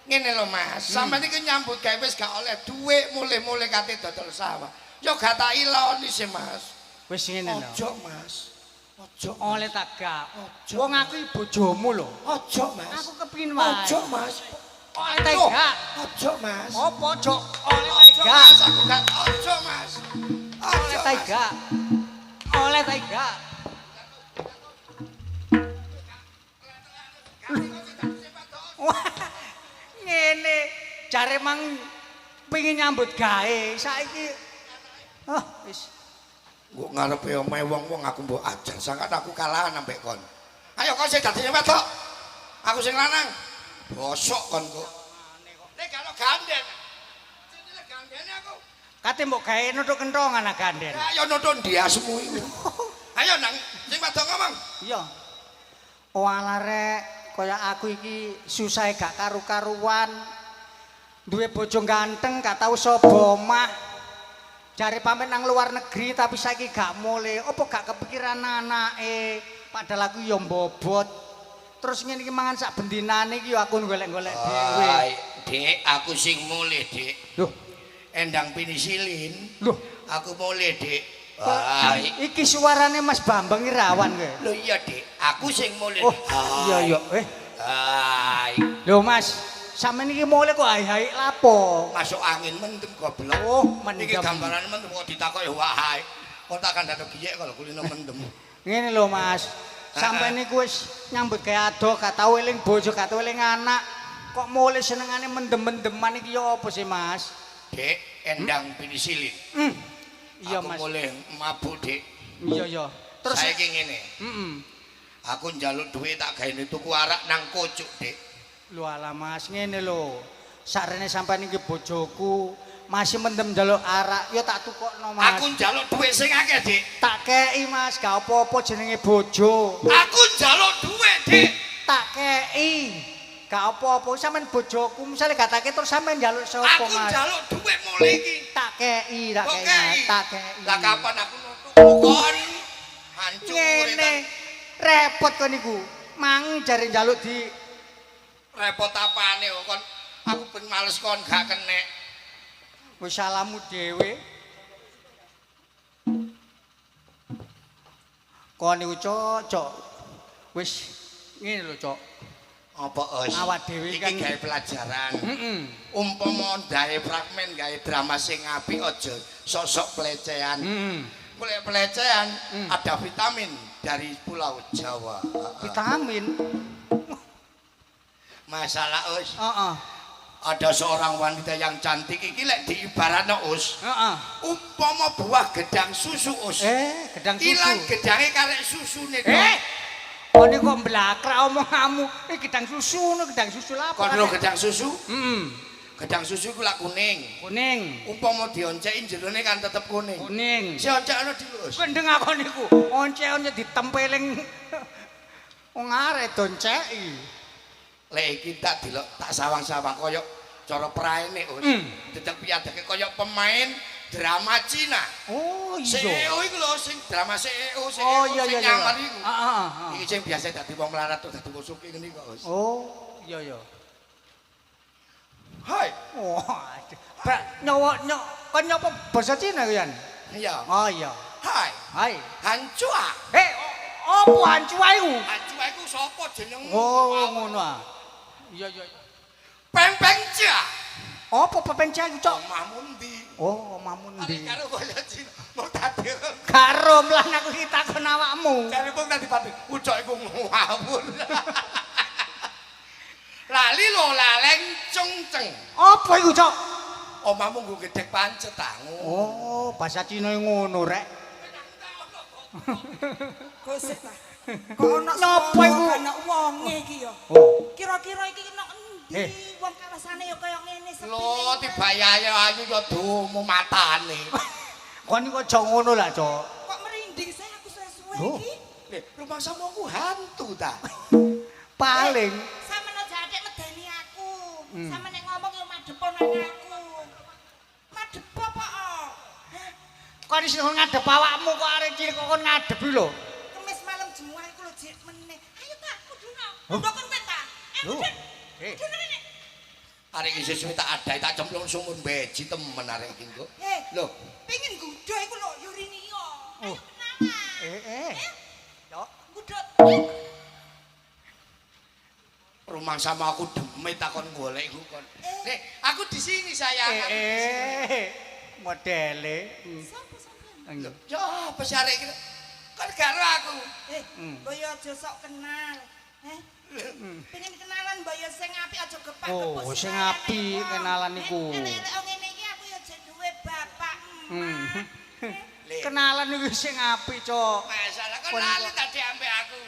Speaker 2: Ngene lho, Mas. Sampeyan iki nyambut gawe wis gak oleh dhuwit, mulih-mulih kate dodol sawah. Ya gak tak iloni sih, Mas.
Speaker 1: Wis ngene lho.
Speaker 2: Aja, Mas. Ojo.
Speaker 1: Oleh ta gak?
Speaker 2: Ojo.
Speaker 1: Wong aku iki bojomu lho.
Speaker 2: Ojo, Mas.
Speaker 1: Aku kepengin wae.
Speaker 2: Ojo, Mas.
Speaker 1: Oleh ta gak?
Speaker 2: Ojo, Mas.
Speaker 1: Apa ojo? Oleh ta
Speaker 2: Ojo,
Speaker 1: gak?
Speaker 2: Mas, aku gak ojo, Mas.
Speaker 1: Oleh
Speaker 2: Ojo,
Speaker 1: ta
Speaker 2: Mas.
Speaker 1: gak? Oleh ta gak? Wah, ngene jare mang pengin nyambut gawe saiki. Oh, wis.
Speaker 2: Mbok ngarepe omahe wong-wong aku mbok ajar, sangkat aku kalahan ambek kon. Ayo kon sing dadi wedok. Aku sing lanang. Bosok kon kok. Nek gak ono ganden. Sing gandene aku.
Speaker 1: Kate mbok gawe nuthuk kentongan ah ganden.
Speaker 2: Ayo nuthuk ndiasmu iku. Ayo nang sing wedok ngomong.
Speaker 1: Iya. Oh alah rek, kaya aku iki susahe gak karu-karuan. Duwe bojo ganteng gak tau sapa omah. Jare pamit nang luar negeri tapi saiki gak mulih. Apa gak kepikiran anake? Padahal aku ya mbobot. Terus ngene iki mangan sak bendinane iki ya aku golek-golek dhewe.
Speaker 2: Dik, aku sing mulih, Dik.
Speaker 1: Loh,
Speaker 2: Endang penisilin.
Speaker 1: loh.
Speaker 2: Aku mulih, Dik.
Speaker 1: Iki suarane Mas Bambang Irawan kowe.
Speaker 2: Lho iya, Dik. Aku sing mulih.
Speaker 1: Oh, iya iya.
Speaker 2: Hai.
Speaker 1: Lho Mas, sampeyan iki mulih kok hai-hai lapo?
Speaker 2: Masuk angin mendem goblok.
Speaker 1: Oh, mendem.
Speaker 2: Iki gambarane mendem kok ditakoki wah hai. Kok tak kandhane giyek kalau kulino mendem.
Speaker 1: Ngene lho Mas, sampeyan niku wis nyambut gawe adoh, gak tau eling bojo, gak tau eling anak. Kok mulih senengane mendem-mendeman iki ya apa sih Mas?
Speaker 2: Dik, endang penisilin.
Speaker 1: Iya
Speaker 2: aku
Speaker 1: Mas.
Speaker 2: Mulih mabuk, Dik.
Speaker 1: Iya iya. Terus
Speaker 2: saiki ngene.
Speaker 1: Heeh.
Speaker 2: Aku njaluk dhuwit tak gaene tuku arak nang kocuk, Dik.
Speaker 1: Lho alah Mas, ngene lho. Sarene sampeyan iki bojoku masih mendem njaluk arak, ya tak tukokno Mas.
Speaker 2: Aku njaluk dhuwit sing akeh, Dik.
Speaker 1: Tak kei Mas, gak apa-apa jenenge bojo.
Speaker 2: Aku njaluk dhuwit, Dik.
Speaker 1: Tak kei. Gak apa-apa sampean bojoku, misale gak tak kei terus sampean njaluk sapa
Speaker 2: Aku
Speaker 1: Mas?
Speaker 2: njaluk dhuwit mulih iki.
Speaker 1: Tak kei, tak
Speaker 2: Kok
Speaker 1: kei,
Speaker 2: kei?
Speaker 1: tak kei.
Speaker 2: Lah kapan aku nutuk kon? Hancur
Speaker 1: Ngene. Repot kon niku. Mang jare njaluk di
Speaker 2: repot apane kon? Aku ben males kon gak kenek.
Speaker 1: Wis salamu dhewe. Kon niku cok, cok. Wis ngene lho, Cok.
Speaker 2: Apa os?
Speaker 1: Awak dhewe
Speaker 2: iki
Speaker 1: kan
Speaker 2: gawe pelajaran.
Speaker 1: Heeh.
Speaker 2: Umpama gawe fragmen gawe drama sing apik aja sok-sok pelecehan.
Speaker 1: Heeh.
Speaker 2: Mulai pelecehan ada vitamin dari Pulau Jawa.
Speaker 1: Vitamin.
Speaker 2: Masalah us.
Speaker 1: Heeh.
Speaker 2: Ada seorang wanita yang cantik iki lek diibaratno us.
Speaker 1: Heeh.
Speaker 2: Umpama buah gedang susu us.
Speaker 1: Gedang susu.
Speaker 2: Ilang gedange karek susune.
Speaker 1: Kon niku kok mblakrak omonganmu. Iki gedang susu ngono, gedang susu lha apa?
Speaker 2: Kon lho gedang susu?
Speaker 1: Heeh.
Speaker 2: Gedang susu iku lak kuning.
Speaker 1: Kuning.
Speaker 2: Umpama dionceki jerone kan tetep kuning.
Speaker 1: Kuning.
Speaker 2: Si oncekno dilus.
Speaker 1: Kendeng aku niku. Oncek-oncek ditempeling. Wong arek donceki.
Speaker 2: Lek iki tak delok tak sawang-sawang kaya cara praene us. Dedek piyadeke kaya pemain drama Cina.
Speaker 1: Oh iya.
Speaker 2: CEO iku lho sing drama CEO sing
Speaker 1: Oh iya iya.
Speaker 2: nyamar iku.
Speaker 1: Heeh heeh.
Speaker 2: Iki sing biasa dadi wong melarat terus dadi wong sugih ngene kok us.
Speaker 1: Oh iya iya.
Speaker 2: Hai.
Speaker 1: Wah, aduh. Nyawa nyok kon nyapa basa Cina kuwi, Yan?
Speaker 2: Iya.
Speaker 1: Oh iya.
Speaker 2: Hai.
Speaker 1: Hai.
Speaker 2: Hancua.
Speaker 1: Opo hancua iku?
Speaker 2: Hancua iku sapa jenengmu?
Speaker 1: Oh, ngono ah. Iya iya.
Speaker 2: Peng-peng cia.
Speaker 1: Apa pepeng cia iku, Cok?
Speaker 2: Omahmu ndi?
Speaker 1: Oh, omahmu ndi?
Speaker 2: Karo kaya Cina. Muktadir.
Speaker 1: Karo mlan aku iki takon awakmu.
Speaker 2: Jare wong tadi pati, ucok iku ngawur. Lali lo laleng ceng-ceng.
Speaker 1: Apa iku, Cok?
Speaker 2: Omahmu nggo gedhek pancet ta.
Speaker 1: Oh, bahasa Cina ngono rek.
Speaker 3: Kok sik ta? Kok ono
Speaker 1: Napa iku?
Speaker 3: Ana wonge iki ya.
Speaker 1: Oh.
Speaker 3: Kira-kira iki nok endi? Wong kawasane ya kaya ngene sepi.
Speaker 2: Lho, tibayae ayu ya domo matane.
Speaker 1: Kon iku aja ngono lah, Cok.
Speaker 3: Kok merinding sih aku suwe-suwe
Speaker 1: Loh.
Speaker 3: iki?
Speaker 2: Lho, rumah samu hantu ta?
Speaker 1: Paling
Speaker 3: Sampeyan aja atik medeni aku. Sampeyan nek ngomong ya madhepo nang aku. Madhepo apa?
Speaker 1: Kon iso ngadep awakmu kok arek cilik kok kon ngadep iki lho.
Speaker 3: Kemis malam Jumat iku lho jek meneh. Ayo tak kuduna. Kuduna kowe ta.
Speaker 1: Loh.
Speaker 3: Kuduna rene.
Speaker 2: Arek iki sesuai tak adai tak cemplung sumur beji temen arek iki kok. Lho,
Speaker 3: Pengin gudho iku lho yo rini yo. Ayo
Speaker 1: Oh.
Speaker 3: kenalan.
Speaker 2: Rumah sama aku demit takon golek iku kon. Nek, aku di sini sayang.
Speaker 1: Modele.
Speaker 3: Sopo sampean?
Speaker 2: Yo, apa sih arek iki? Kon gak ro aku.
Speaker 3: Mbok yo aja sok kenal. Pengen kenalan mbok yo sing apik aja gepak-gepuk.
Speaker 1: Oh, sing apik kenalan iku.
Speaker 3: Elek-elek ngene iki aku yo jek duwe bapak emak.
Speaker 1: Kenalan iku sing apik, Cok.
Speaker 2: Masalah kon lali tadi ambek aku.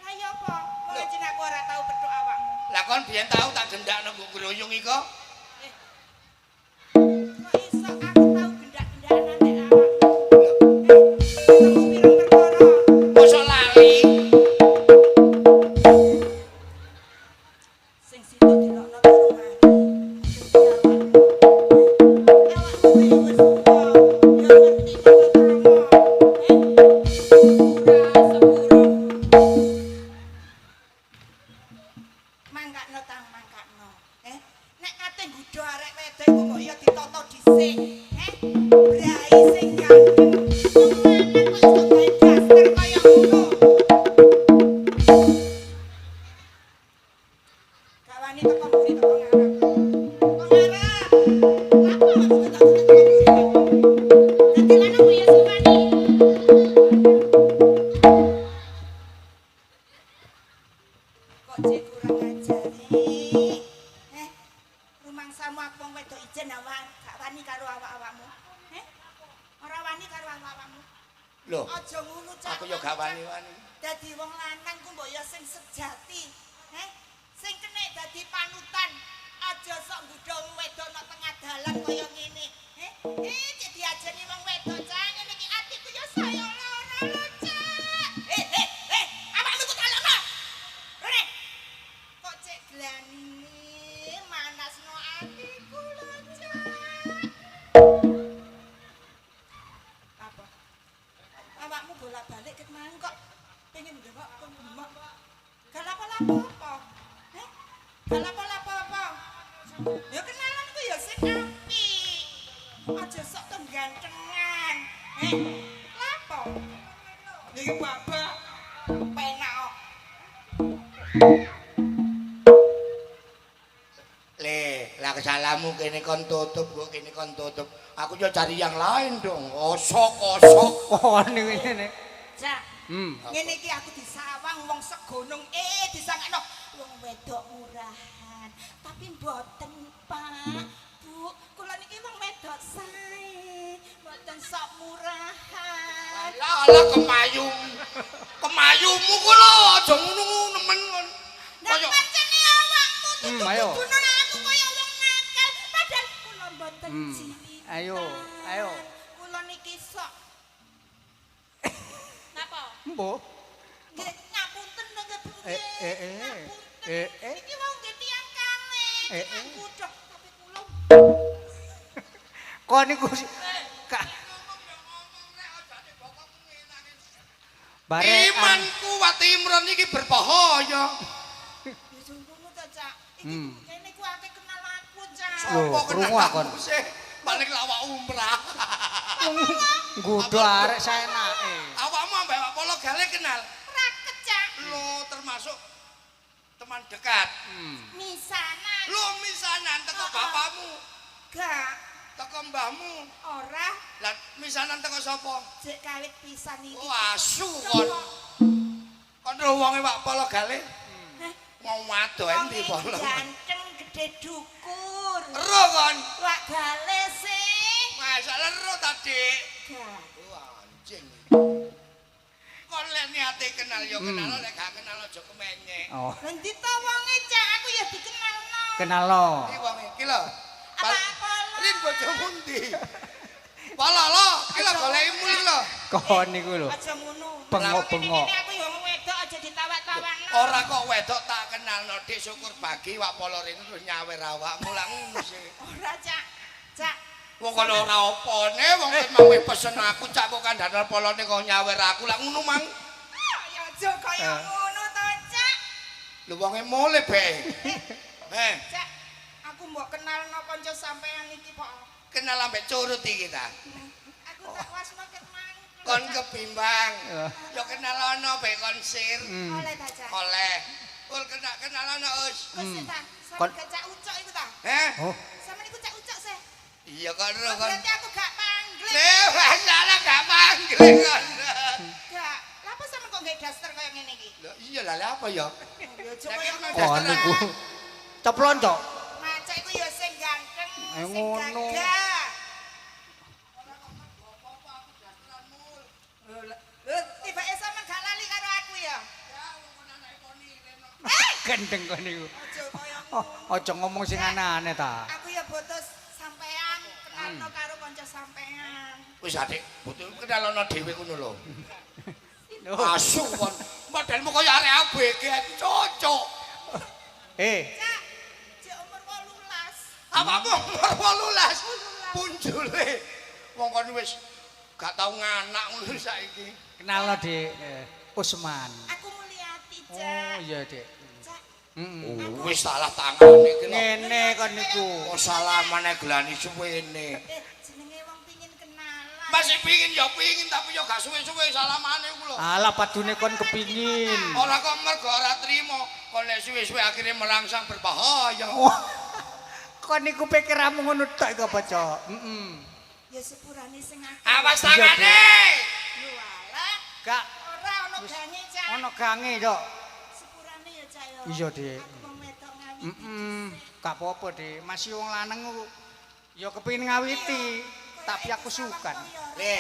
Speaker 3: Lah yo apa? Wong jeneng aku ora tau petuk awakmu.
Speaker 2: Lah kon biyen tau tak gendakno nggo gruyung iko.
Speaker 3: Kok iso aku tau gendak-gendakan ambek awakmu? Pirang perkara.
Speaker 2: Mosok lali.
Speaker 3: Sing situ dilokno karo mari. Awakmu yo wis tuwa, yo ngerti tata krama. Sepuro. Mangkakno tang mangkakno. Nek kate nggodho arek wedok iku mbok yo ditata dhisik. Brai sing ganteng. Wong lanang kok iso gawe daster kaya ngono. Gak wani teko mburi teko ngarep. Teko ngarep. Lapo aku tak teko mburi. Dadi lanang kok ya sing wani. Kok cek kurang ajari. Rumangsamu aku wong wedok ijen awak gak wani karo awak-awakmu. Ora wani karo awak-awakmu.
Speaker 2: Lho,
Speaker 3: aja ngono Cak.
Speaker 2: Aku yo gak wani-wani.
Speaker 3: Dadi wong lanang ku mbok yo sing sejati. Sing kenek dadi panutan. Aja sok nggodho wong wedok nang tengah dalan kaya ngene. Cek diajeni wong wedok Cak ngene iki atiku yo saya lara lho Cak. Awakmu ku talokno. Rene. Kok cek glanine manasno atiku lho Cak. Apa? Awakmu bolak-balik ket mang kok pengen ndelok kok bengok. Gak lapo-lapo apa? Gak lapo-lapo apa? Ya kenalan ku ya sing apik. Aja sok tenggantengan. Lapo? Iki bapak penak kok.
Speaker 2: Le, lah kesalahanmu kene kon tutup, kok kene kon tutup. Aku yo cari yang lain dong. Osok-osok.
Speaker 1: Kon niku ngene.
Speaker 3: Cak. Ngene iki aku disawang wong segonong, disangkano wong wedok murahan. Tapi mboten, Pak. Bu, kula niki wong wedok sae, mboten sok murahan.
Speaker 2: Alah, alah kemayum. Kemayumu ku lho, aja ngono-ngono nemen kon.
Speaker 3: Lah pancene awakmu
Speaker 1: Ayo.
Speaker 3: tutup aku kaya wong nakal, padahal kula mboten jilitan.
Speaker 1: Ayo, ayo.
Speaker 3: Kula niki sok. Napa?
Speaker 1: Mbok.
Speaker 3: Nggih, ngapunten nggih Bu. Ngapunten. Iki wong nggih tiyang kalih, tiyang kudhok, tapi kula
Speaker 1: Kon niku kak Barekan.
Speaker 2: Imanku Wati Imron iki berbahaya.
Speaker 3: Ya ngono ta, Cak. Iki kene ku akeh kenal aku, Cak.
Speaker 1: Lho, krungu akon.
Speaker 2: Paling lawak umrah.
Speaker 1: Nggodho arek saenake.
Speaker 2: Awakmu ambek Pak Polo Gale kenal?
Speaker 3: Raket, Cak.
Speaker 2: Lho, termasuk teman dekat.
Speaker 3: Misanan.
Speaker 2: Lho, misanan teko bapakmu.
Speaker 3: Gak.
Speaker 2: Teko mbahmu.
Speaker 3: Ora.
Speaker 2: Lah, misanan teko sapa?
Speaker 3: Jek kawit pisan iki.
Speaker 2: Oh, asu kon. Kon ro wonge Pak Polo Gale? Wong wadon endi Polo?
Speaker 3: Ganteng gede dukur.
Speaker 2: Ro kon.
Speaker 3: Wak Gale sih.
Speaker 2: Masalah ro ta, Dik?
Speaker 3: Gak.
Speaker 2: Oh, anjing. Kon lek niate kenal ya kenal, lek gak kenal aja kemenyek.
Speaker 1: Oh.
Speaker 3: Endi to wonge, Cak? Aku ya dikenalno.
Speaker 1: Kenalno.
Speaker 2: Iki wonge iki lho.
Speaker 3: Apa
Speaker 2: Rin bojomu ndi? Polo lho, iki lho goleki iki lho.
Speaker 1: Kon niku lho.
Speaker 3: Aja ngono.
Speaker 1: Bengok-bengok.
Speaker 3: Aku ya wong wedok aja ditawak-tawakno.
Speaker 2: Ora kok wedok tak kenalno, Dik, syukur bagi Wak Polo rene terus nyawer awakmu lak ngono sih.
Speaker 3: Ora, Cak. Cak.
Speaker 2: Wong kono ora opone, wong kowe mau pesen aku Cak kok kandhane polone kok nyawer aku lak ngono mang.
Speaker 3: Ya aja kaya ngono to, Cak.
Speaker 2: Lho wonge mule be.
Speaker 3: Cak, aku mbok kenalno kanca sampean iki, Pak.
Speaker 2: Kenal ambek curut iki ta.
Speaker 3: Aku tak wasno ket mang
Speaker 2: Kon kebimbang. Ya kenal ana be kon sir.
Speaker 3: Oleh ta, Cak?
Speaker 2: Oleh. Ul kenal ana Us.
Speaker 3: Wis ta. Sampe gak Cak Ucok iku ta?
Speaker 2: Heh?
Speaker 1: Oh.
Speaker 3: Sampe niku Cak Ucok sih.
Speaker 2: Iya kon ro kon.
Speaker 3: Berarti aku gak panggling.
Speaker 2: Leh, masalah gak panggling kon.
Speaker 3: Gak. Lah apa sampe kok nggae daster kaya ngene iki?
Speaker 2: Lah iya lah lha apa ya?
Speaker 3: Ya aja kaya
Speaker 1: Oh niku. Ceplon, Cok.
Speaker 3: Macak iku ya sing ganteng, sing
Speaker 1: ngono.
Speaker 3: gagah. Lho, tibake sampean gak lali karo aku ya?
Speaker 1: Gendeng kon niku.
Speaker 3: Aja kaya ngono.
Speaker 1: Aja ngomong sing aneh-aneh ta.
Speaker 3: Aku ya butuh sampean, kenalno karo kanca sampean.
Speaker 2: Wis adik, butuh kenalono dhewe ngono lho. Asu kon. Modelmu kaya arek ABG cocok.
Speaker 1: Eh.
Speaker 3: Cak, jek umur 18.
Speaker 2: Apamu umur 18? Punjule. Wong kon wis gak tau nganak ngono saiki.
Speaker 1: Kenalno Dik, Usman.
Speaker 3: Aku Mulyati, Cak.
Speaker 1: Oh iya, Dik.
Speaker 3: Cak.
Speaker 1: Heeh.
Speaker 2: Wis salah tangane iki lho.
Speaker 1: Ngene kon niku.
Speaker 2: Oh salamane gelani suwene.
Speaker 3: Jenenge wong pingin kenalan.
Speaker 2: Masih pingin ya pingin tapi ya gak suwe-suwe salamane ku lho.
Speaker 1: Alah padune kon kepingin.
Speaker 2: Ora kok mergo ora trimo, kon lek suwe-suwe akhire merangsang berbahaya.
Speaker 1: Kon niku pikiranmu ngono tok iku apa, Cok? Heeh.
Speaker 3: Ya sepurane sing akeh.
Speaker 2: Awas tangane.
Speaker 3: Lho alah,
Speaker 1: Gak
Speaker 3: ora ono gange, Cak.
Speaker 1: ono gange, Cok.
Speaker 3: Sepurane ya, Cak ya.
Speaker 1: Iya, Dik.
Speaker 3: Aku wong wedok ngawiti.
Speaker 1: Heeh. Gak apa-apa, Dik. Masih wong lanang ku ya kepengin ngawiti, tapi aku sukan.
Speaker 2: Le.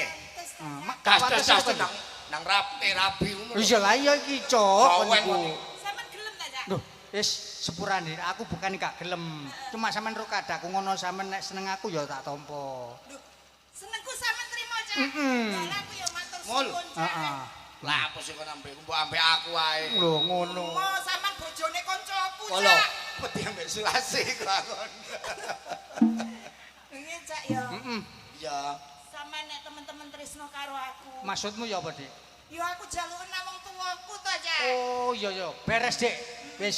Speaker 1: Gas
Speaker 2: Gas nang nang rapi rabi ngono.
Speaker 1: Iya lah iya iki, Cok, kon niku.
Speaker 3: Sampeyan gelem ta, Cak?
Speaker 1: Loh, wis sepurane aku bukan gak gelem. Cuma sampean ro kadaku ngono sampean nek seneng aku ya tak tampa.
Speaker 3: Lho, senengku sampean trimo, Cak.
Speaker 1: Heeh.
Speaker 3: Lah aku ya matur
Speaker 2: Mul.
Speaker 3: suwun, Cak.
Speaker 1: Heeh.
Speaker 2: Lah apa sih kon ambek mbok ambek aku ae.
Speaker 1: Lho ngono.
Speaker 3: Mo sampean bojone kancaku,
Speaker 2: Lho,
Speaker 3: Cak.
Speaker 2: wedi ambek Sulasi kok aku.
Speaker 3: Ngene, Cak ya.
Speaker 1: Heeh.
Speaker 2: Iya.
Speaker 3: Sampean nek temen-temen tresno karo aku.
Speaker 1: Maksudmu ya apa, Dik?
Speaker 3: Ya aku jaluken nang wong tuwaku to, Cak.
Speaker 1: Oh iya iya, beres, Dik. Wis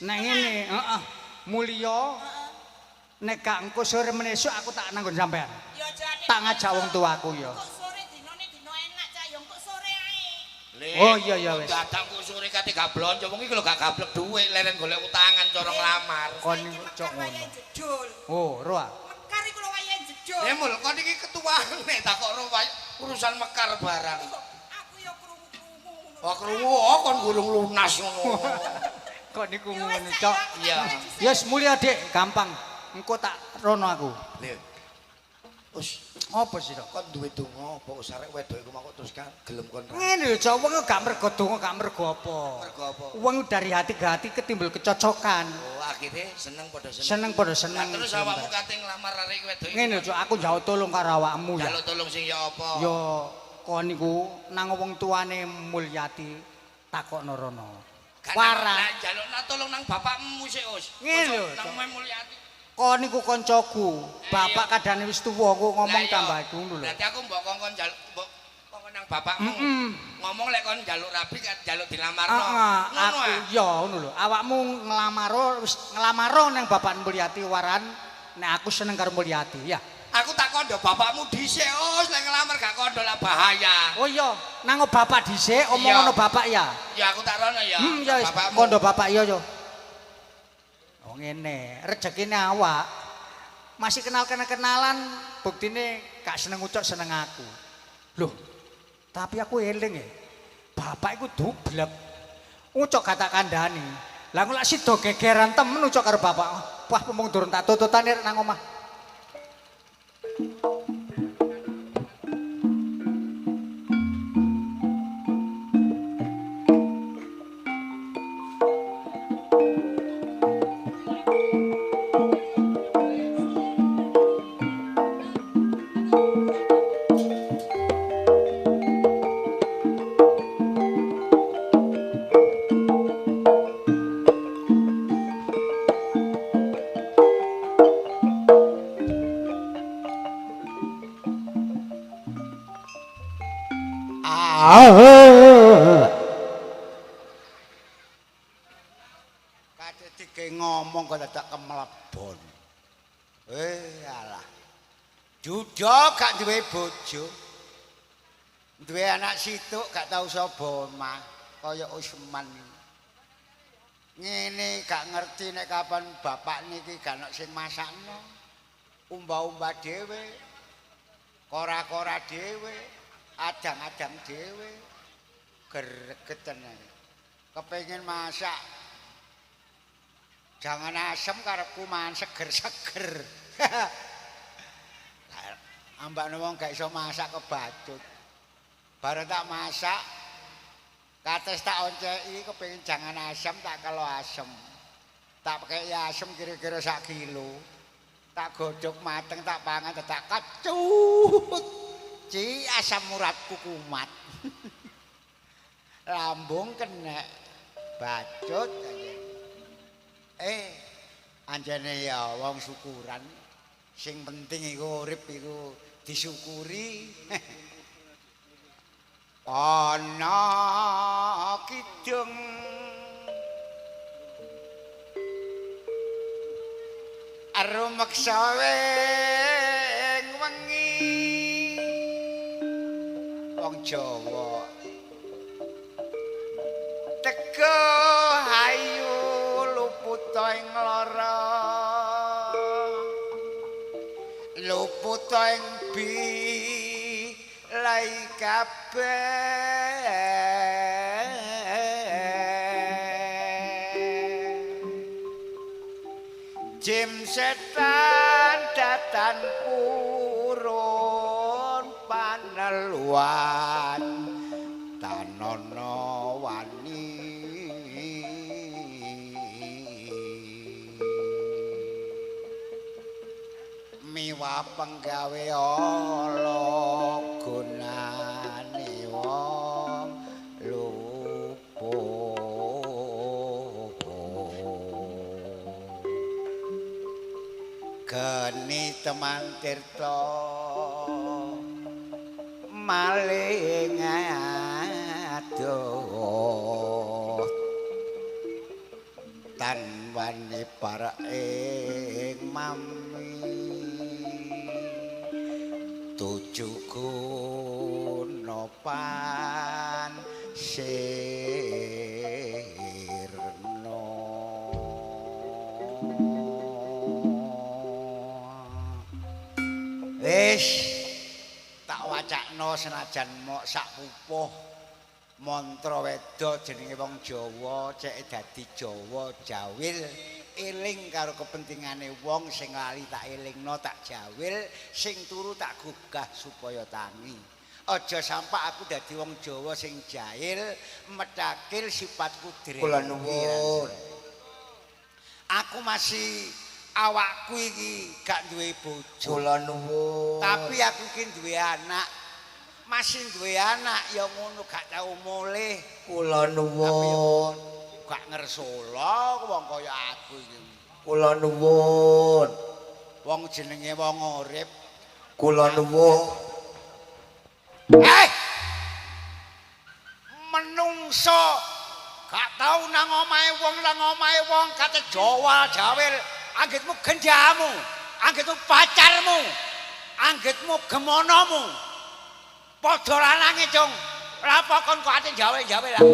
Speaker 1: nek ngene, heeh. Mulya nek gak engko sore menesuk aku tak nanggon sampean.
Speaker 3: Ya jane.
Speaker 1: Tak ngajak wong tuaku ya.
Speaker 3: Kok sore dinane dina enak, Cak. Ya engko sore ae.
Speaker 1: Oh iya iya wis.
Speaker 2: Dadang kok sore kate gak blonjo wong iki lho gak gablek dhuwit leren golek utangan cara nglamar.
Speaker 1: Kon
Speaker 3: Saiki
Speaker 1: niku
Speaker 3: mekar
Speaker 1: cok ngono.
Speaker 3: wayahe jedul.
Speaker 1: Oh, ro ah.
Speaker 3: Mekar iku lho wayahe jedul.
Speaker 2: Le mul kon iki ketuane tak kok ro urusan mekar barang.
Speaker 3: Aku ya krungu-krungu ngono.
Speaker 2: Oh krungu oh kon gurung lunas ngono.
Speaker 1: Kok niku
Speaker 3: Ya wis,
Speaker 1: ngono,
Speaker 3: Cak,
Speaker 1: Cok.
Speaker 3: ya, aku tak
Speaker 2: Iya.
Speaker 3: boleh dhisik.
Speaker 1: Yes, mulya, Dik, gampang. Engko tak rono aku.
Speaker 2: Le. Us,
Speaker 1: Apa sih, Cok?
Speaker 2: kon duwe donga apa wis arek wedok iku mangkok terus kan gelem kon ra.
Speaker 1: Ngene lho, Cok, wong gak mergo donga, gak mergo apa.
Speaker 2: Mergo apa?
Speaker 1: Wong dari hati ke hati ketimbul kecocokan.
Speaker 2: Oh, akhirnya seneng padha seneng.
Speaker 1: Seneng padha seneng.
Speaker 2: Lah terus awakmu kate nglamar arek wedok iki.
Speaker 1: Ngene lho, Cok, aku njaluk tolong karo awakmu ya.
Speaker 2: Njaluk tolong sing ya apa?
Speaker 1: Ya kon niku nang wong tuane Mulyati takokno rono.
Speaker 2: Waran.
Speaker 1: Waran.
Speaker 2: Njaluk na tolong nang bapakmu sik, Us.
Speaker 1: Ngene lho,
Speaker 2: Nang
Speaker 1: Cok.
Speaker 2: Mulyati.
Speaker 1: Kon niku koncoku. Bapak kadane wis tuwa kok ngomong
Speaker 2: Lah iya.
Speaker 1: tambah iku ngono lho.
Speaker 2: Berarti aku mbok kongkon njaluk mbok kongkon nang bapakmu.
Speaker 1: Heeh.
Speaker 2: Ngomong lek kon njaluk rabi kan njaluk dilamarno.
Speaker 1: Heeh,
Speaker 2: Ngono
Speaker 1: aku
Speaker 2: ah.
Speaker 1: ya ngono lho. Awakmu nglamaro wis nglamaro nang bapak Mulyati waran nek aku seneng karo Mulyati ya.
Speaker 2: Aku tak kondo bapakmu dhisik, Us, lek nglamar gak kondo lah bahaya.
Speaker 1: Oh iya, nang bapak dhisik omong
Speaker 2: Iya.
Speaker 1: ngono bapak ya.
Speaker 2: Ya aku tak rono ya.
Speaker 1: Ya wis
Speaker 2: Bapakmu.
Speaker 1: kondo bapak iya yo. Oh ngene, rejekine awak. Masih kenal-kenalan, buktine gak seneng ucok seneng aku. Loh, tapi aku eling e. Bapak iku dublek. Ucok gak tak kandhani. Lah aku lak sida gegeran temen ucok karo bapak. Wah, mumpung durung tak tututane rek nang omah.
Speaker 4: Kate dike ngomong kok dadak kemlebon. Eh alah. Duda gak duwe bojo. Duwe anak situk gak tau sapa omah kaya Usman. Ngene gak ngerti nek kapan bapak niki gak ono sing masakno. Umba-umba dhewe. Kora-kora dhewe, adang-adang dhewe. Gregeten. Kepengin masak. Jangan asem karepku mangan seger-seger. Ambakne wong gak iso masak kebacut. Bareng tak masak, kates tak onceki kepengin jangan asem tak kelo asem. Tak kei asem kira-kira sak kilo. Tak godhog mateng tak pangan tak kecut. Ci asam uratku kumat. Lambung kena bacut aja. Anjene ya wong syukuran. Sing penting iku urip iku disyukuri. Ana kidung rumeksa ing wengi wong Jawa teguh ayu luput ing lara luput ing bilai kabeh jim setan datan purun paneluan tanono wani miwa penggawe ala gunane wong lupa. Geni teman tirta maling adoh tan wani para ing mami tujuh guna pan sirna. Wis tak wacakno senajan mok sak pupuh mantra weda jenenge wong Jawa cek dadi Jawa jawil eling karo kepentingane wong sing lali tak elingno tak jawil sing turu tak gugah supaya tangi. Aja sampak aku dadi wong Jawa sing jahil methakil sifatku drengki.
Speaker 2: Kula nuwun.
Speaker 4: Aku masih awakku iki gak duwe bojo.
Speaker 2: Kula nuwun.
Speaker 4: Tapi aku iki duwe anak. Masih duwe anak ya ngono gak tau mulih.
Speaker 2: Kula nuwun.
Speaker 4: Gak ngersula wong kaya aku iki.
Speaker 2: Kula nuwun.
Speaker 4: Wong jenenge wong urip.
Speaker 2: Kula nuwun.
Speaker 4: Menungso gak tau nang omahe wong nang omahe wong kate Jawa jawil. Anggitmu genjamu, anggitmu pacarmu, anggitmu gemonomu. Padha lanange, Cung. Lha apa kon kok ate jawe-jawe lah?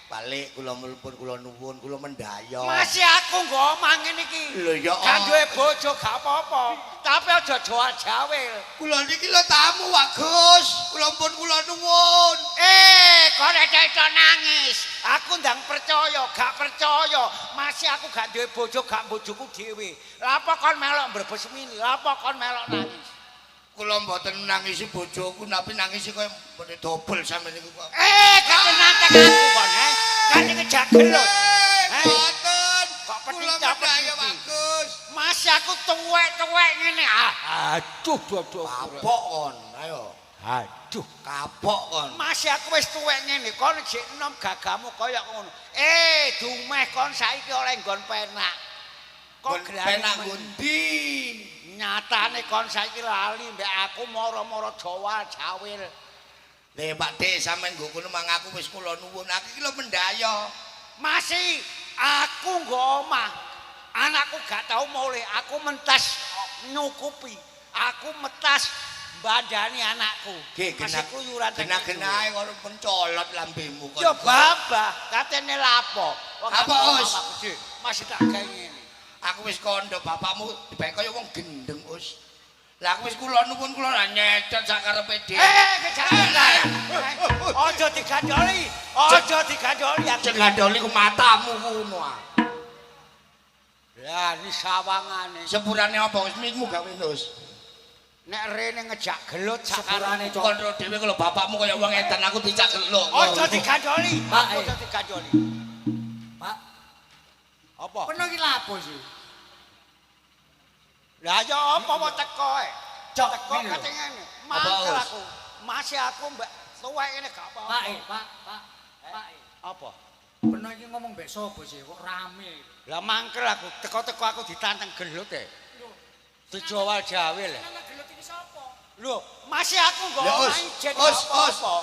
Speaker 2: Balik kula mlebur kula nuwun kula mendaya.
Speaker 4: Masih aku nggo omah ngene iki.
Speaker 2: Lho ya.
Speaker 4: Gak duwe bojo gak apa-apa, tapi aja jawel-jawel.
Speaker 2: Kula niki lho tamu, Pak Gus. Kula pun kula nuwun.
Speaker 4: Kok nek nangis. Aku ndang percaya, gak percaya. Masih aku gak duwe bojo, gak bojoku dhewe. Lha apa kon melok mbrebes mili? Lha apa kon melok nangis?
Speaker 2: Kula mboten nangisi bojoku, tapi nangisi kaya mboten dobel sampeyan niku kok.
Speaker 4: Gak nantang aku kon, Gak ngejak gelut.
Speaker 2: Mboten.
Speaker 4: Kok
Speaker 2: kula
Speaker 4: peticap
Speaker 2: mendaya, Pak Gus.
Speaker 4: Masih aku tuwek-tuwek ngene. Aduh, aduh.
Speaker 2: Kapok kon, ayo.
Speaker 4: Aduh,
Speaker 2: kapok kon.
Speaker 4: Masih aku wis tuwek ngene, kon jek enom gagamu kaya ngono. Dumeh kon saiki oleh nggon penak. Kok
Speaker 2: penak ngendi?
Speaker 4: Nyatane kon saiki lali mbek aku moro-moro Jawa jawil.
Speaker 2: Lha Pak Dik sampean nggo kono mang aku wis kula nuwun. Aku iki lho mendaya.
Speaker 4: Masih aku nggo omah. Anakku gak tau mulih, aku mentas nyukupi. Aku metas Mbandani anakku.
Speaker 2: Masih
Speaker 4: kuyuran
Speaker 2: genah-genahe karo pencolot lambemu
Speaker 4: kon. Yo babah, katene lapo?
Speaker 2: Apa Us?
Speaker 4: Masih tak gawe ngene.
Speaker 2: Aku wis kandha bapakmu dibek kaya wong gendeng Us. Lah aku wis kula nuwun kula lah nyecot sak karepe dhewe.
Speaker 4: Kejadian. Aja digandoli. Aja digandoli
Speaker 2: aku. Digandoli ku matamu ngono ah.
Speaker 4: Lah ni sawangane.
Speaker 2: Sepurane apa wis mikmu gawe Us?
Speaker 4: Nek rene ngejak gelut
Speaker 1: sepurane
Speaker 2: cok. Kontrol dhewe kalau bapakmu kaya wong edan aku dicak gelut.
Speaker 4: Aja digandoli. Aja digandoli.
Speaker 1: Pak.
Speaker 4: Apa?
Speaker 1: Peno iki lapo sih?
Speaker 4: Lah ya apa mau teko e?
Speaker 1: Cok
Speaker 4: teko kate ngene. Mangkel aku. Masih aku mbek tuwek ngene gak apa-apa.
Speaker 1: Pak, Pak, Pak. Pak.
Speaker 4: Apa?
Speaker 1: Peno iki ngomong mbek sapa sih kok rame.
Speaker 4: Lah mangkel aku, teko-teko aku ditantang gelut e. Dijawal jawil. Lho, masih aku nggo main jen apa-apa.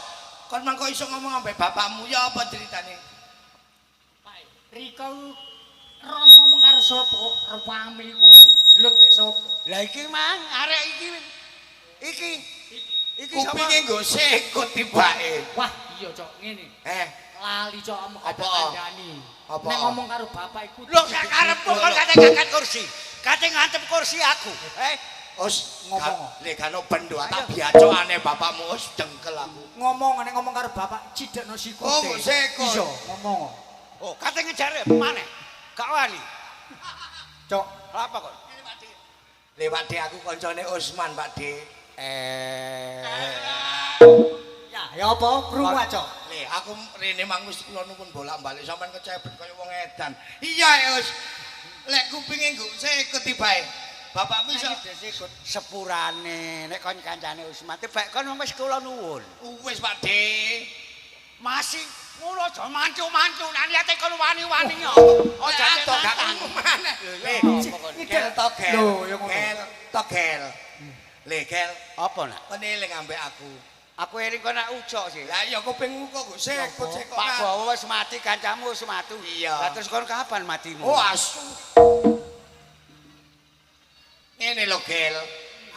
Speaker 2: Kon mangko iso ngomong ambek bapakmu ya apa ceritane?
Speaker 1: Pak, Riko ro ngomong karo sapa kok rame iku. Gelut mbek sapa?
Speaker 4: Lah iki mang arek iki. Iki. Iki sapa?
Speaker 2: Kupinge nggo sekut tibake.
Speaker 1: Wah, iya cok ngene. Lali cok omong kandhani. Nek ngomong karo bapak iku.
Speaker 4: Lho sak karepmu kon kate ngangkat kursi. Kate ngantem kursi aku.
Speaker 2: Us
Speaker 1: ngomong.
Speaker 2: Lek gak ono bendo tak biacokane bapakmu us jengkel aku.
Speaker 1: Ngomong nek ngomong karo bapak cidekno sikute.
Speaker 2: Oh, sikut.
Speaker 1: Iya, ngomong.
Speaker 4: Oh, kate ngejare maneh. Gak wani.
Speaker 1: Cok,
Speaker 4: lha apa kok?
Speaker 2: Lewat de aku koncone Usman, Pak De.
Speaker 1: Ya, ya apa? Krungu cok.
Speaker 2: Le, aku rene mang wis kula nuwun bolak-balik sampean kecebet kaya wong edan. Iya, Us. Lek kupinge nggo sikut tibae. Bapakmu iso
Speaker 4: sikut sepurane nek kon kancane Usman tibak kon wis kula nuwun.
Speaker 2: Wis Pak De.
Speaker 4: Masih ngono aja mancu-mancu nek liate kon wani-wani yo. Aja
Speaker 2: to gak maneh. Gel to gel.
Speaker 1: Lho ya ngono.
Speaker 2: Gel to gel. Le gel.
Speaker 4: Apa nak?
Speaker 2: Kon eling ambek aku.
Speaker 4: Aku eling kon nak ucok sih.
Speaker 2: Lah iya kupingmu kok nggo sikut sikut.
Speaker 4: Pak Bowo wis mati kancamu wis mati.
Speaker 2: Iya.
Speaker 4: Lah terus kon kapan matimu?
Speaker 2: Oh asu. Ngene lho Gel,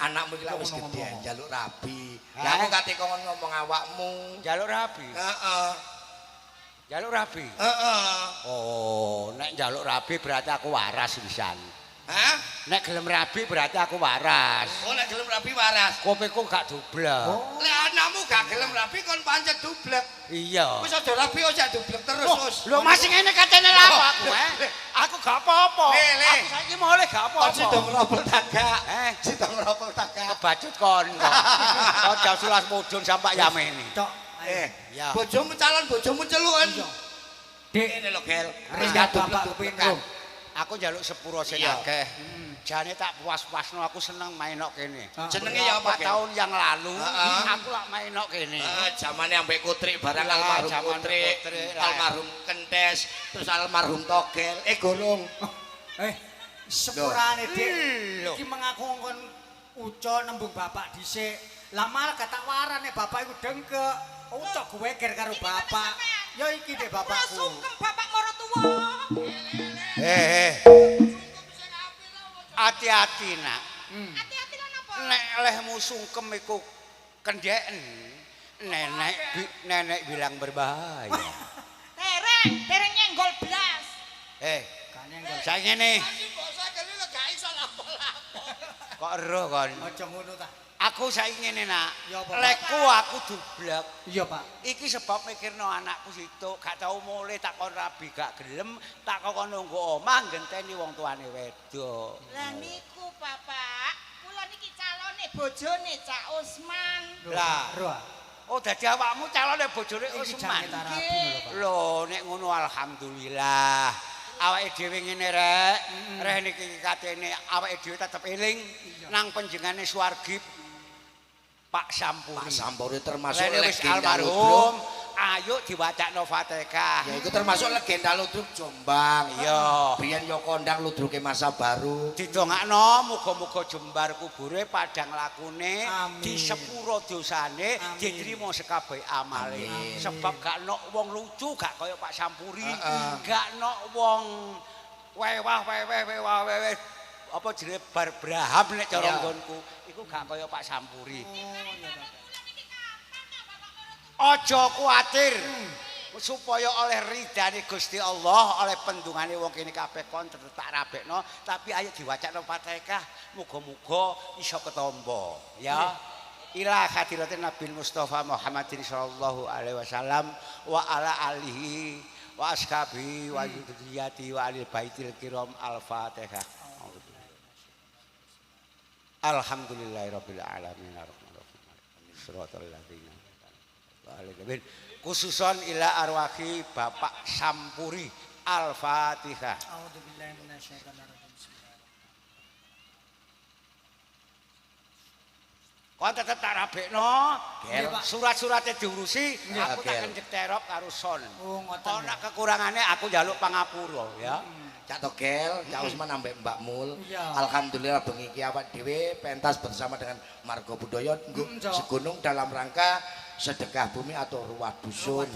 Speaker 2: anakmu iki lak wis gedhe njaluk rabi. Lah aku kate kon ngomong awakmu.
Speaker 4: Njaluk rabi?
Speaker 2: Heeh.
Speaker 4: Njaluk rabi?
Speaker 2: Heeh.
Speaker 4: Oh, nek njaluk rabi berarti aku waras pisan.
Speaker 2: Hah?
Speaker 4: Nek gelem rabi berarti aku waras.
Speaker 2: Oh, nek gelem rabi waras.
Speaker 4: Kupingku gak dublek.
Speaker 2: Oh. Lek anakmu gak gelem rabi kon pancet dublek.
Speaker 4: Iya.
Speaker 2: Wis aja rabi aja dublek terus, Us.
Speaker 4: Lho masih ngene katene lha apa aku, eh? Aku gak apa-apa. Aku saiki mulih gak apa-apa.
Speaker 2: Kon sida ngeropol tagak. Sida ngeropol tagak.
Speaker 4: Kebacut kon. Kon jam 11 mudhun sampak yamene.
Speaker 1: Cok.
Speaker 4: Ya.
Speaker 2: Bojomu calon bojomu celuken.
Speaker 1: Dik,
Speaker 2: ngene lho, Gel.
Speaker 1: Wis gak dublek-dublek.
Speaker 4: Aku njaluk sepuro sing akeh. Jane tak puas-puasno aku seneng main nok kene.
Speaker 2: Jenenge ya apa?
Speaker 4: Tahun yang lalu aku lak main nok kene.
Speaker 2: Jamane ambek Kutrik barang almarhum Kutrik, almarhum Kentes, terus almarhum Togel. Gorong.
Speaker 1: Sepurane Dik. Iki mengaku kon uco nembung bapak dhisik. Lah malah gak tak warane bapak iku dengkek. Ucok geweger karo bapak. Ya iki Dik bapakku.
Speaker 3: Sungkem bapak moro tuwa.
Speaker 4: Hati-hati nak.
Speaker 3: Hati-hati lan apa?
Speaker 4: Nek lehmu sungkem iku kendheken. Nenek bilang berbahaya.
Speaker 3: Tereng, tereng nyenggol blas.
Speaker 4: Saya ngene. Kok ero kon?
Speaker 1: Aja ngono ta.
Speaker 4: Aku saiki ngene nak. Lekku aku dublek.
Speaker 1: Iya, Pak.
Speaker 4: Iki sebab mikirno anakku situk, gak tau mulih tak kon rabi gak gelem, tak kon nunggu omah ngenteni wong tuane wedok.
Speaker 3: Lah niku, Bapak, kula niki calone bojone Cak Usman.
Speaker 4: Lah, oh dadi awakmu calone bojone Usman. Lho, nek ngono alhamdulillah. Awake dhewe ngene rek, reh niki katene awake dhewe tetep eling nang panjengane swargi Pak Sampuri.
Speaker 2: Pak Sampuri termasuk legenda
Speaker 4: almarhum. Ayo diwacakno Fatihah.
Speaker 2: Ya iku termasuk legenda ludruk Jombang.
Speaker 4: Iya.
Speaker 2: Biyen yo kondang ludruke masa baru.
Speaker 4: Didongakno muga-muga jembar kubure padang lakune, disepuro dosane, diterima sekabeh amale. Sebab gak nok wong lucu gak kaya Pak Sampuri, gak nok wong wewah weweh wewah weweh apa jenenge Barbraham nek cara nggonku iku gak kaya Pak Sampuri. Aja kuwatir. Supaya oleh ridane Gusti Allah, oleh pendungane wong kene kabeh kon tetep tak rabekno, tapi ayo diwacakno Fatihah, muga-muga iso ketampa, ya. Ila hadiratin Nabi Mustafa Muhammadin sallallahu alaihi wasallam wa ala alihi wa ashabihi wa dzurriyyati wa alil baitil kiram. Al-Fatihah. Alhamdulillahirabbil alamin arrahmanirrahim. Shiratal ladzina alaihim. Khususon ila arwahi Bapak Sampuri. Al-Fatihah.
Speaker 1: A'udzubillahi minasyaitonir rajim.
Speaker 4: Kon tetep tak rabekno, surat-surate diurusi, aku tak kencet terop karo son.
Speaker 1: Oh, ngoten.
Speaker 4: Ana kekurangane aku njaluk pangapura ya.
Speaker 2: Cak Togel, Cak Usman ambek Mbak Mul.
Speaker 1: Iya.
Speaker 2: Alhamdulillah bengi iki awak dhewe pentas bersama dengan Marga Budaya Segunung dalam rangka sedekah bumi atau ruwah dusun.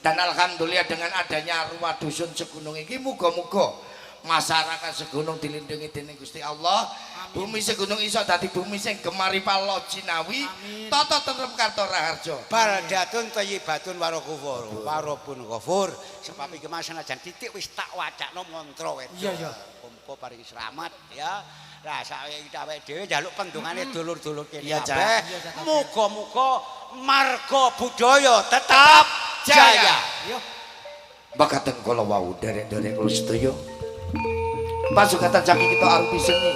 Speaker 2: Dan alhamdulillah dengan adanya ruwah dusun Segunung iki muga-muga masyarakat Segunung dilindungi dening Gusti Allah.
Speaker 1: Amin.
Speaker 2: Bumi Segunung iso dadi bumi sing gemari palo jinawi, tata tentrem karto raharja.
Speaker 4: Baldatun thayyibatun warahufur, warabun ghafur. Sebab iki mas senajan titik wis tak wacakno mantra wedok.
Speaker 1: Iya, iya.
Speaker 4: Muga paringi selamat ya. Lah saiki awake dhewe njaluk pendongane dulur-dulur kene
Speaker 2: Iya, Cak.
Speaker 4: kabeh.
Speaker 1: Iya, Cak.
Speaker 4: Muga-muga marga budaya tetap jaya.
Speaker 1: Yo.
Speaker 2: Makaten kala wau derek-derek kula sedaya. Pasukatan saking kita arupi seni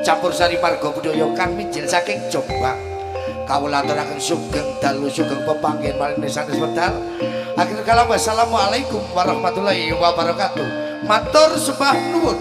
Speaker 2: campur sari marga budaya kang mijil saking Jombang. Kawula aturaken sugeng dalu sugeng pepanggen maring sanes wedal. Akhir kalam wassalamualaikum warahmatullahi wabarakatuh. Matur sembah nuwun.